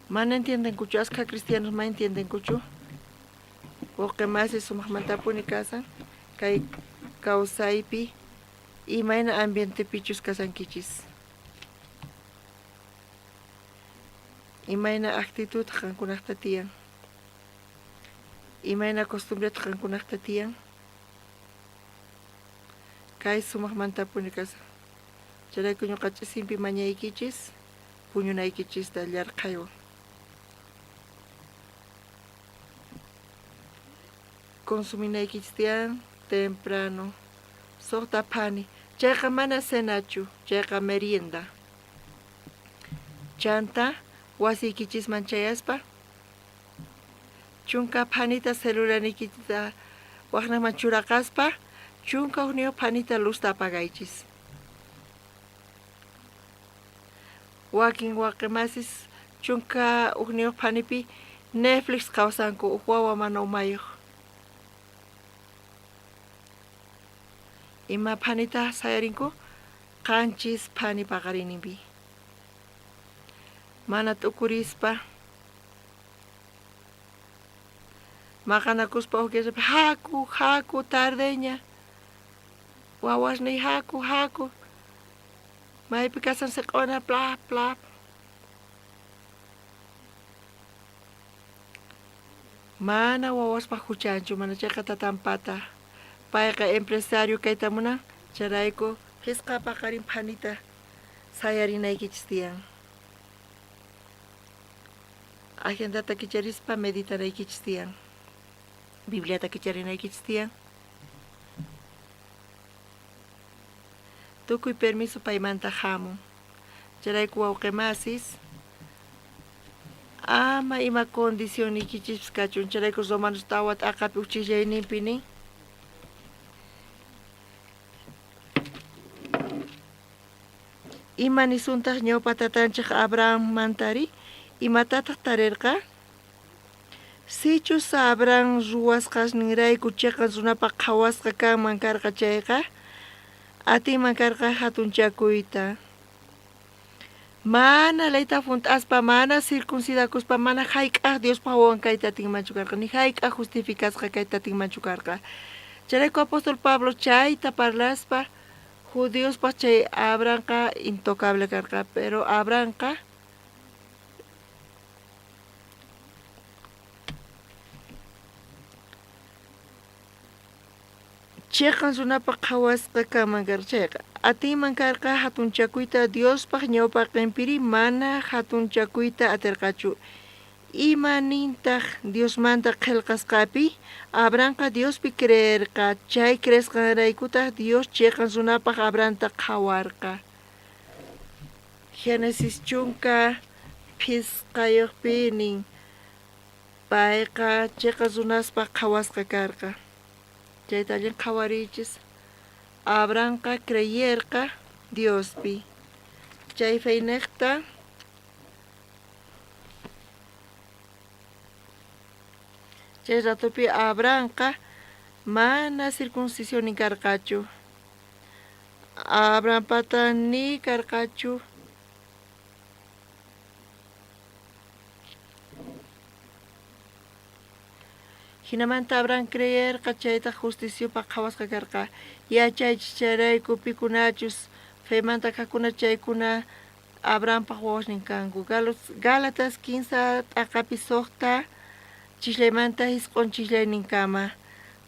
Mana entiendenkuchu, askha cristianos ma entiendenkuchu. Wawqe masi sumajmantapuni kasan kay kawsaypi imayna ambientepichus kasankichis. Imayna actitud qankunajta tiyan. Imayna costumbretaq qankunajta tiyan. Kay sumajmantapuni kasan. Chayrayku ñuqa ch'isinpi mañaykichis puñunaykichista llarqhaywan. Consuminaykichis tiyan temprano. Suqta phani. Chayqa mana cenachu, chayqa merienda. Chanta wasiykichisman chayaspa chunka phanita celularniykichista wajnajman churaqaspa 11 phanita luzta apagaychis. Wakin waqemasis 11 phanipi Netflix qhawsanku uj wawa mana umayoj. Ima phanita sayarinku? 7 phani paqarinimpi. Mana t'ukurispa maqanakuspa uj guerrapi jaku, jaku, tardeña. Wawasniy jaku, jaku. Maypi kasan siq'ona, plap, plap. Mana wawaspaj juchanchu, mana chayqa tatanpata. Payqa empresario kayta munan, chayrayku phisqa paqarin phanita sayarinaykichis tiyan. Agendata kicharispa meditanaykichis tiyan. Bibliata kicharinaykichis tiyan. Tukuy permiso paymanta jamun. Chayrayku wawqemasis, ama ima condicionniykichispis kachun. Chayrayku Romanos 4 t'aqapi uj chijllayninpi nin. Ima nisuntaj ñawpa tatanchej Abrahammantari? Imatataj tarerqa? Sichus Abraham ruwasqasninrayku cheqan runapaj qhawasqa kanman karqa chayqa, atinman karqa jatunchakuyta. Mana leyta junt'aspa, mana circuncidakuspa, mana jayk'aj Diospa wawan kayta atinmanchu karqa, ni jayk'aj justificasqa kayta atinmanchu karqa. Chayrayku apóstol Pablo chayta parlaspa, judiospaj chay Abrahamqa intocable karqa, pero Abrahamqa Cheqan runapaj qhawasqa kanman karqa chayqa, atinman karqa jatunchakuyta Diospaj ñawpaqenpiri mana jatunchakuyta aterqachu. Ima nintaj Diosmanta qhelqasqapi? Abrahamqa Diospi creerqa, chay creesqanraykutaj Dios cheqan runapaj Abrahamta qhawarqa. Génesis 15pi nin, Payqa cheqa runaspaj qhawasqa karqa. Chayta allin qhawariychis. Abrahamqa creyerqa Diospi. Chay feynejta chay ratopi Abrahamqa mana circuncisionin karqachu. Abrahampata ni karqachu. Jinamanta Abraham creerqa, chaytaj justiciopaj qhawasqa karqa. Yachaychis chayrayku pikunachus femanta kajkuna chaykuna Abrahampaj wawasnin kanku. Gálatas kinsa t'aqapi sojta chijllaymanta jisq'on chijllayninkama.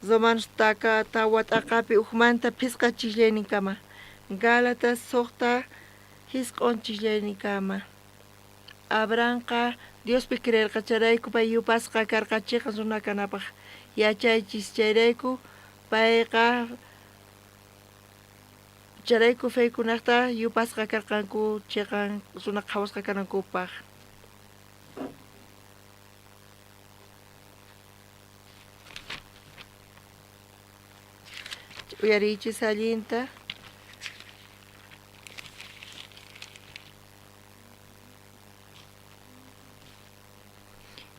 Romanos tawa t'aqapi ujmanta phisqa chijllayninkama. Gálatas sojta jisq'on chijllayninkama. Abrahamqa Diospi creerqa, chayrayku pay yupasqa karqa cheqan runa kanapaj. Yachaychis, chayrayku payqa chayrayku feykunajta yupasqa karqanku cheqan runa qhawasqa kanankupaj. Uyariychis allinta.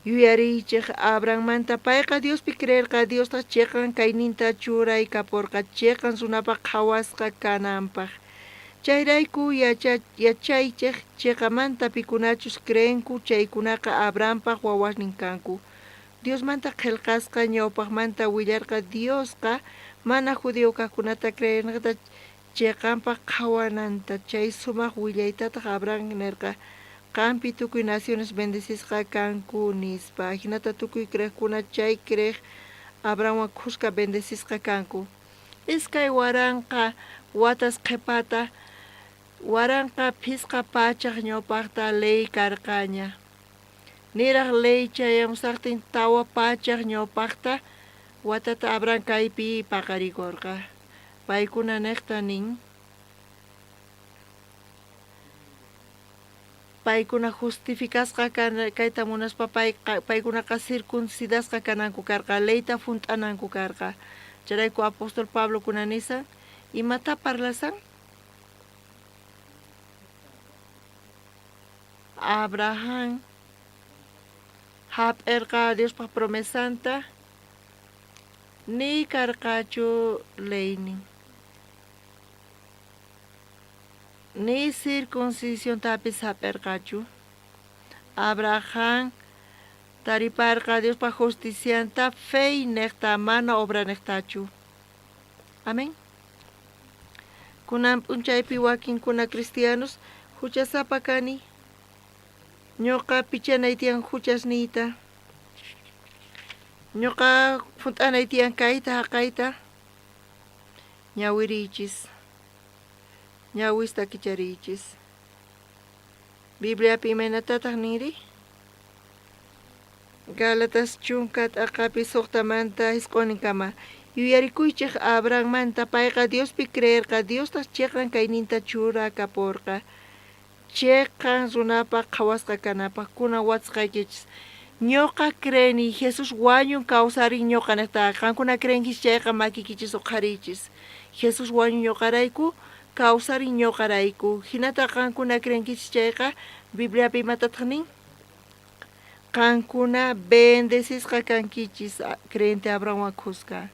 Yuyariychej Abrahammanta, payqa Diospi creerqa, Diostaj cheqan kayninta churaykaporqa cheqan runapaj qhawasqa kananpaj. Chayrayku yachaychej cheqamanta pikunachus creenku chaykunaqa Abrahampaj wawasnin kanku. Diosmanta qhelqasqa ñawpajmanta willarqa Diosqa mana judío kajkunata creenqta Cheqanpaj qhawananta. Chay sumaj willaytataj Abraham nerqa, Qanpi tukuy naciones bendecisqa kanku, nispa. Ajinata tukuy creejkuna chay creej Abrahamwan khuska bendecisqa kanku. 2000 watas qhepata, 1500 ñawpajta ley karqaña. Niraj ley chayamusajtin 400 ñawpajta watata Abraham kaypi paqarikorqa. Paykuna nejta nin. Paykuna justificasqa kayta munaspa paykunaqa circuncidasqa kananku karqa, leyta junt'ananku karqa. Chayrayku apóstol Pablo kuna nisan, imata parlasan? Abraham jap'erqa Diospaj promesanta, ni karqachu leynin. Ni circuncisiontapis jap'erqachu. Abraham tariparqa Diospaj justicianta feynejta mana obranejtachu. Amén. Kunan p'unchaypi wakinkuna cristianos juchasapa kani. Ñuqa pichanay tiyan juchasniyta. Ñuqa junt'anay tiyan kayta jaqayta. Ñawiriychis. Ñawista kichariychis. Bibliapi imaynatataq ninri? Gálatas chunka t'aqapi 6manta 9ninkama. Yuyarikuychej Abrahammanta, payqa Diospi creerqa, Diostaj cheqan kayninta churakaporqa. Cheqan runapaj qhawasqa kanapaj kunan watasqaykichis. Ñoqa creeni, Jesús wañun kawsarin ñoqa nejta. Qankuna creenkis chayqa makiykichis uqhariychis. Jesús wañun ñoqarayku, kawsarin ñoqarayku. Jinata qankuna creenkichis chayqa, Bibliapi imatataj nin? Qankuna bendecisqa kankichis creyente Abrahamwan khuska.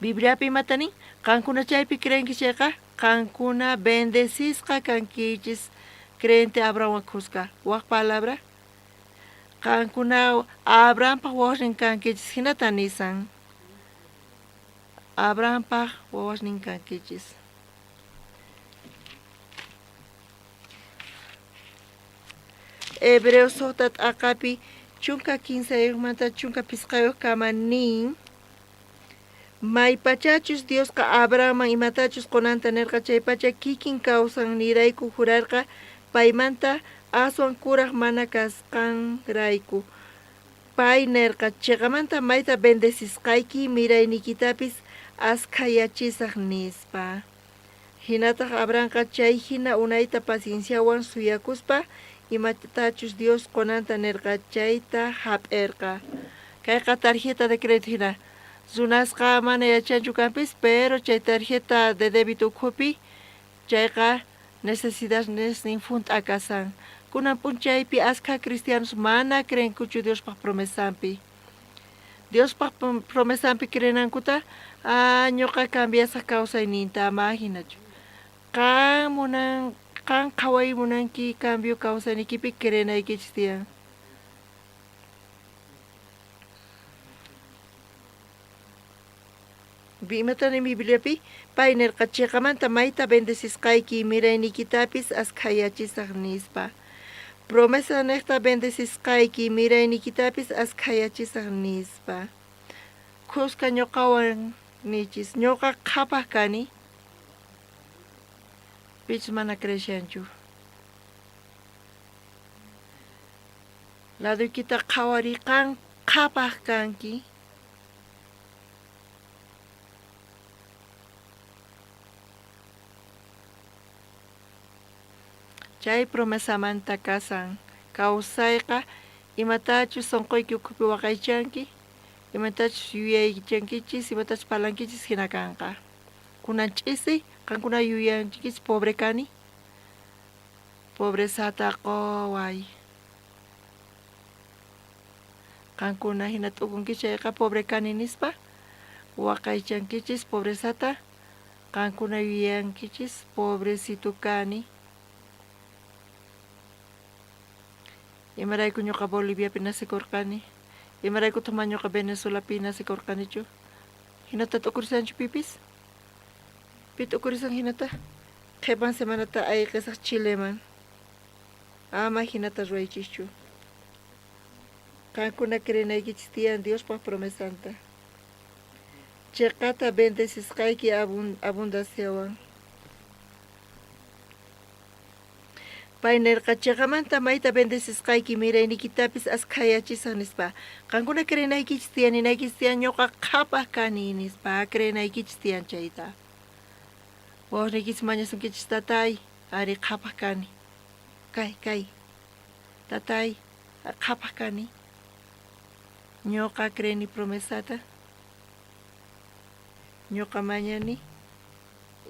Bibliapi imata nin? Qankuna chaypi creenkis chayqa, qankuna bendecisqa kankichis creyente Abrahamwan khuska. Waj palabra, qankuna Abrahampaj wawasnin kankichis, jinata nisan. Abrahampaj wawasnin kankichis. Hebreos 6 t'aqapi 13manta 15kama nin, Maypachachus Diosqa Abrahamman imatachus qonanta nerqa chaypacha kikin kawsannirayku jurarqa paymanta aswan kuraj mana kasqanrayku. Pay nerqa, Cheqamanta mayta bendecisqayki, mirayniykitapis askhayachisaj, nispa. Jinataj Abrahamqa chay jina unayta pacienciawan suyakuspa imatachus Dios qonanta nerqa chayta jap'erqa. Kayqa tarjeta de crédito jina. Runasqa mana yachanchu kanpis, pero chay tarjeta de débito ukhupi chayqa necesidadesnin junt'a kashan. Kunan p'unchaypi askha cristianos mana creenkuchu Diospaj promesanpi. Diospaj promesanpi creenankuta, ah, ñoqa cambiasaj kawsayninta, ama jinachu. Qan munan, qan qhaway munanki cambio kawsayniykipi creenaykichis tiyan. Imata nin Bibliapi? Pay nerqa, Cheqamanta mayta bendecisqayki, mirayniykitapis askhayachisaj, nispa. Promesa nejta bendecisqayki, mirayniykitapis askhayachisaj, nispa. Khuska ñoqawan nichis, ñoqa qhapaj kani. Pichus mana creeshanchu. Ladoykita qhawariy, qan qhapaj kanki. Chay promesamanta kasan kawsayqa imatachus sonqoyki ukhupi waqaychanki, imatachus yuyaychankichis, imatachus parlankichis jina kanqa. Kunan ch'isi qankuna yuyankichis pobre kani, pobrezata qoway. Qankuna jina t'ukunkichis chayqa pobre kani nispa waqaychankichis pobrezata, qankuna yuyankichis pobrecito kani. Imarayku ñuqa Boliviapi nacekurqani? Imaraykutaq mana ñuqa Venezuelapi nacekurqanichu? Jinata t'ukurisanchu pipis? Pi t'ukurisan jinata? Qhipan semanata ayqisaq Chileman. Ama jinata ruwaychischu. Qankuna creenaykichis tiyan Diospaj promesanta. Cheqata bendecisqayki abundaciawan. Pay nerqa, Cheqamanta mayta bendecisqayki, mirayniykitapis askhayachisaj, nispa. Qankuna creenaykichis tiyan, ninaykichis tiyan, ñoqa qhapaj kani, nispa. Creenaykichis tiyan chayta. Wawasniykichis mañasunkichis, Tatay, ari qhapaj kani. Kay, kay. Tatay, qhapaj kani. Ñoqa creeni promesata. Ñoqa mañani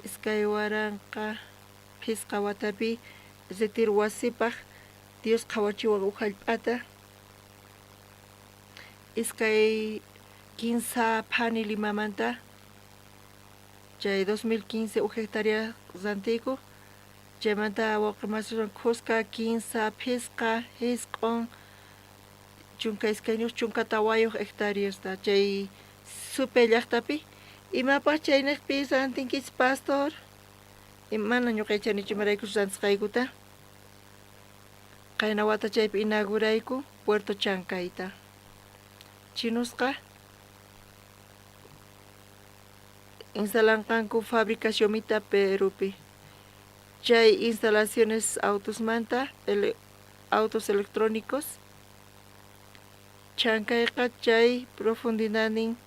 2005 watapi retiro wasipaj Dios qhawachiwan uj jallp'ata. Iskay kinsa phani Limamanta chay 2015 uj hectárea rantiyku. Chaymanta wawqe masiswan khuska kinsa phisqa jisq'on 12 14 hectáreasta chay Supe llajtapi. Imapaj chaynejpi rantinkichis pastor? Mana ñoqa yachanichu imaraykuchus rantisqaykuta. Qayna wata chaypi inaugurayku Puerto Chancayta. Chinusqa instalanqanku fábrica Xiomita Perupi. Chay instalaciones autosmanta, autos electrónicos, Chancayqa chay profundidadnin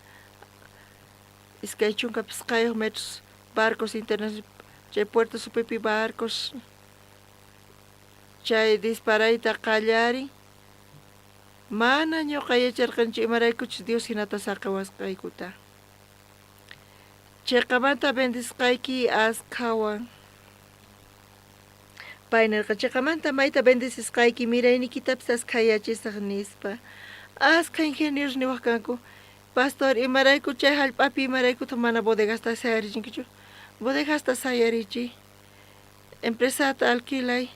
25 metros barcos internacionales chay Puerto Supepi barcos chay disparayta qallarin. Mana ñoqa yacharqanichu imaraykuchus Dios jinata saqewasqaykuta. Cheqamanta bendisqayki askhawan. Pay nerqa, Cheqamanta mayta bendecisqayki, mirayniykitapis askhayachisaj, nispa. Askha ingenieros niwaj kanku, Pastor, imarayku chay jallp'api imaraykutaj mana bodegasta sayarichinkichu? Bodegasta sayarichiy, empresata alquilay,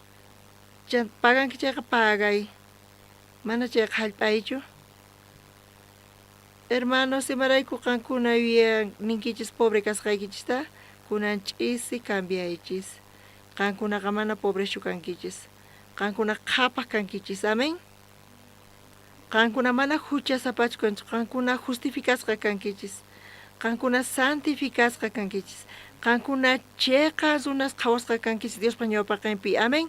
paganki chayqa pagay, mana chayqa jallp'aychu. Hermanos, imarayku qankuna yuyaninkichis pobre kasqaykichista? Kunan ch'isi cambiaychis. Qankunaqa mana pobreschu kankichis. Qankuna qhapaj kankichis. Amén. Qankuna mana juchasapachu kankichis. Qankuna justificasqa kankichis. Qankuna santificasqa kankichis. Qankuna cheqan runas qhawasqa kankichis Diospa ñawpaqenpi. Amén.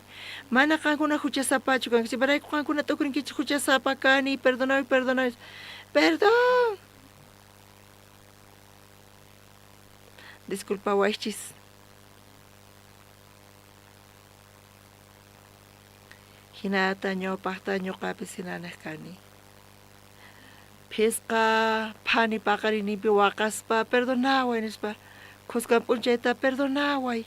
Mana qankuna juchasapachu kankichis. Imarayku qankuna t'ukurinkichis juchasapa kani, perdonaway, perdonaway. Perdón. Disculpawaychis. Jinata ñawpajta ñoqapis jina nej kani. Phisqa phani paqariniypi waqaspa perdonaway nispa, khuskan p'unchayta perdonaway.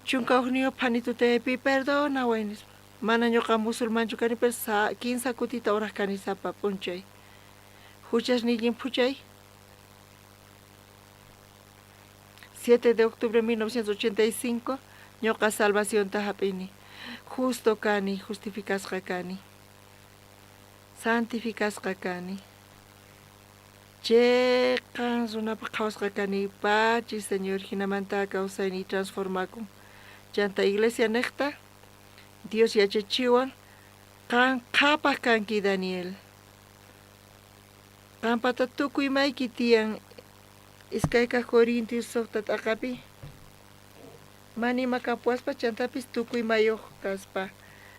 11 phani tutaypi perdonaway nispa. Mana ñoqa musulmanchu kani, pero kinsa kutita oraj kani sapa p'unchay. Juchasniy llimphuchay. 7 de octubre de 1985 ñoqa salvacionta jap'ini. Justo kani, justificasqa kani. Santificasqa kani. Cheqan runapaj qhawasqa kani, pachi Señor, jinamanta kawsayniy transformakun. Chanta iglesia nejta Dios yachachiwan, qan qhapaj kanki, Daniel. Qanpata tukuy mayki tiyan 2 Corintios 6 t'aqapi. Mana ima kapuwaspa chantapis tukuy mayoj kaspa.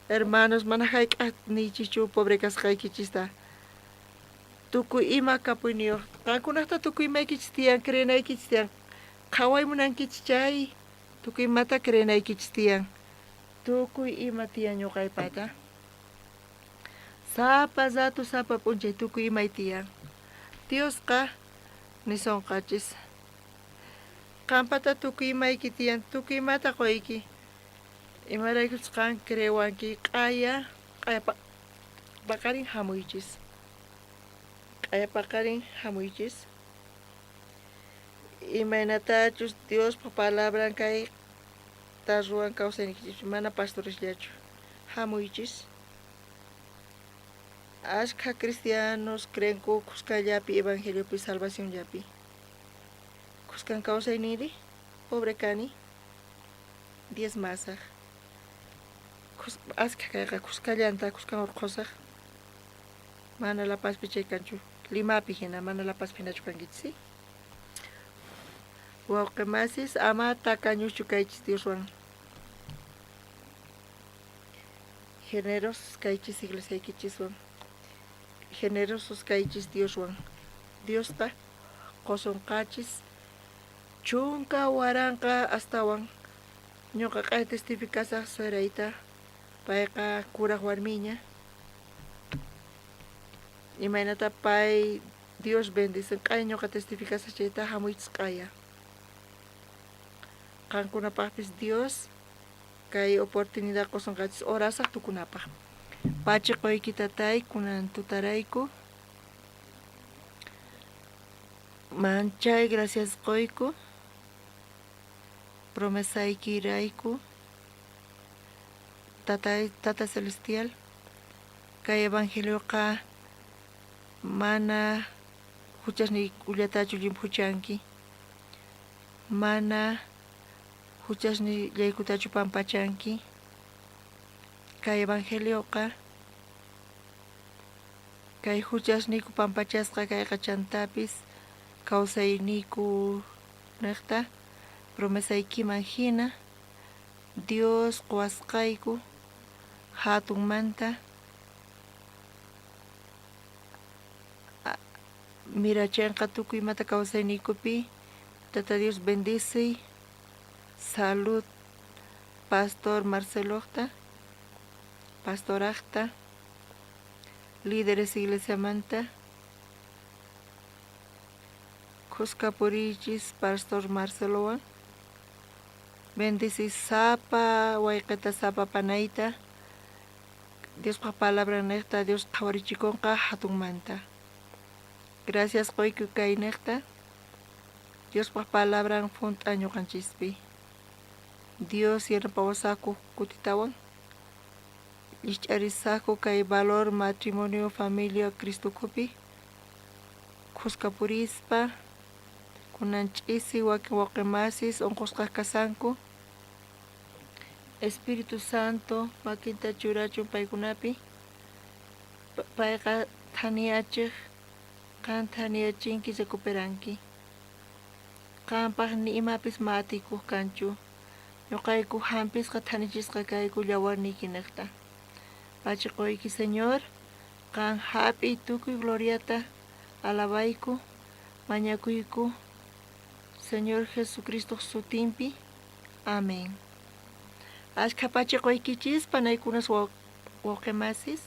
Hermanos, mana jayk'aj niychischu pobre kasqaykichista. Tukuy ima kapuyniyoj. Qankunajta tukuy imaykichis tiyan, creenaykichis tiyan. Qhaway munankichis chay, tukuy imata creenaykichis tiyan. Tukuy ima tiyan ñoqaypata. Sapa rato, sapa p'unchay tukuy imay tiyan. Diosqa nisonqachis. Qanpata tukuy imayki tiyan, tukuy imata qoyki. Imaraykuchus qan creewanki, q'aya, q'aya paqarin jamuychis. Q'aya paqarin jamuychis. Imaynatachus Diospa palabran kayta ruwan kawsayniykichispi, mana pastoresllachu. Jamuychis. Ashkha cristianos creenku khuskallapi evangeliopi salvacionllapi. Khuskan kawsayniyri, pobre kani, diezmasaj. Ashkha kayqa khuskallanta, khuskan urqhusaj. Mana La Pazpi chay kanchu. Limapi hina, mana La Pazpi hinachu kankichis, sí? Wawqe masis, ama takañuschu kaychis Dioswan. Generosos kaychis iglesiaykichiswan. Generosos kaychis Dioswan. Diosqa qosonqachis 10,000 astawan. Ñoqa q'aya testificasaj suerayta. Payqa kuraj warmiña. Imaynata pay Dios bendicen q'aya ñoqa testificasaj chayta hamuychis q'aya. Qankunapaqpis Dios kay oportunidad qosonqachis orasaj tukunapaq. Pachi qoyki tatay kunan tutarayku. Manchay gracias qoyku. Promesaykirayku. Tata, Tata Celestial, kay evangelioqa mana huchasniykullatachu llimphuchanki, mana huchasnillaykutachu pampachanki. Kay evangelioqa kay huchasniyku pampachasqa kayqa chantapis kawsayniyku niqta promesaykiman hina Dios qowasqayku hatunmanta mirachenqa tukuy imata kawsayniykupi. Tata Dios bendiciy salud Pastor Marcelojta, pastorajta, líderes iglesiamanta, khuska puriychis Pastor Marcelowan. Bendiciy sapa wayqeta, sapa panayta, Diospaj palabran nejta Dios qhawarichikonqa hatunmanta. Gracias qoyku kay nejta, Diospaj palabran junt'a ñoqanchispi. Dios yanapawasaku kutitawan, llikch'arisaku kay valor matrimonio familia Cristokupi, khuska purispa, kunan ch'isi wakin wawqimasis onqosqaj kasanku. Espíritu Santo makinta churachun paykunapi, payqa thaniyachej, qan thaniyachinki recuperanki. Qanpaj ni imapis matikuj kanchu. Ñoqayku hampisqa thanichisqa kayku llawarniyki nejta. Pachi qoyki Señor, qan hap'iy tukuy gloriata, alabayku, mañakuyku, Señor Jesucristoj sutinpi. Amén. Ashkha pachi qoykichis panaykunas wawqimasis.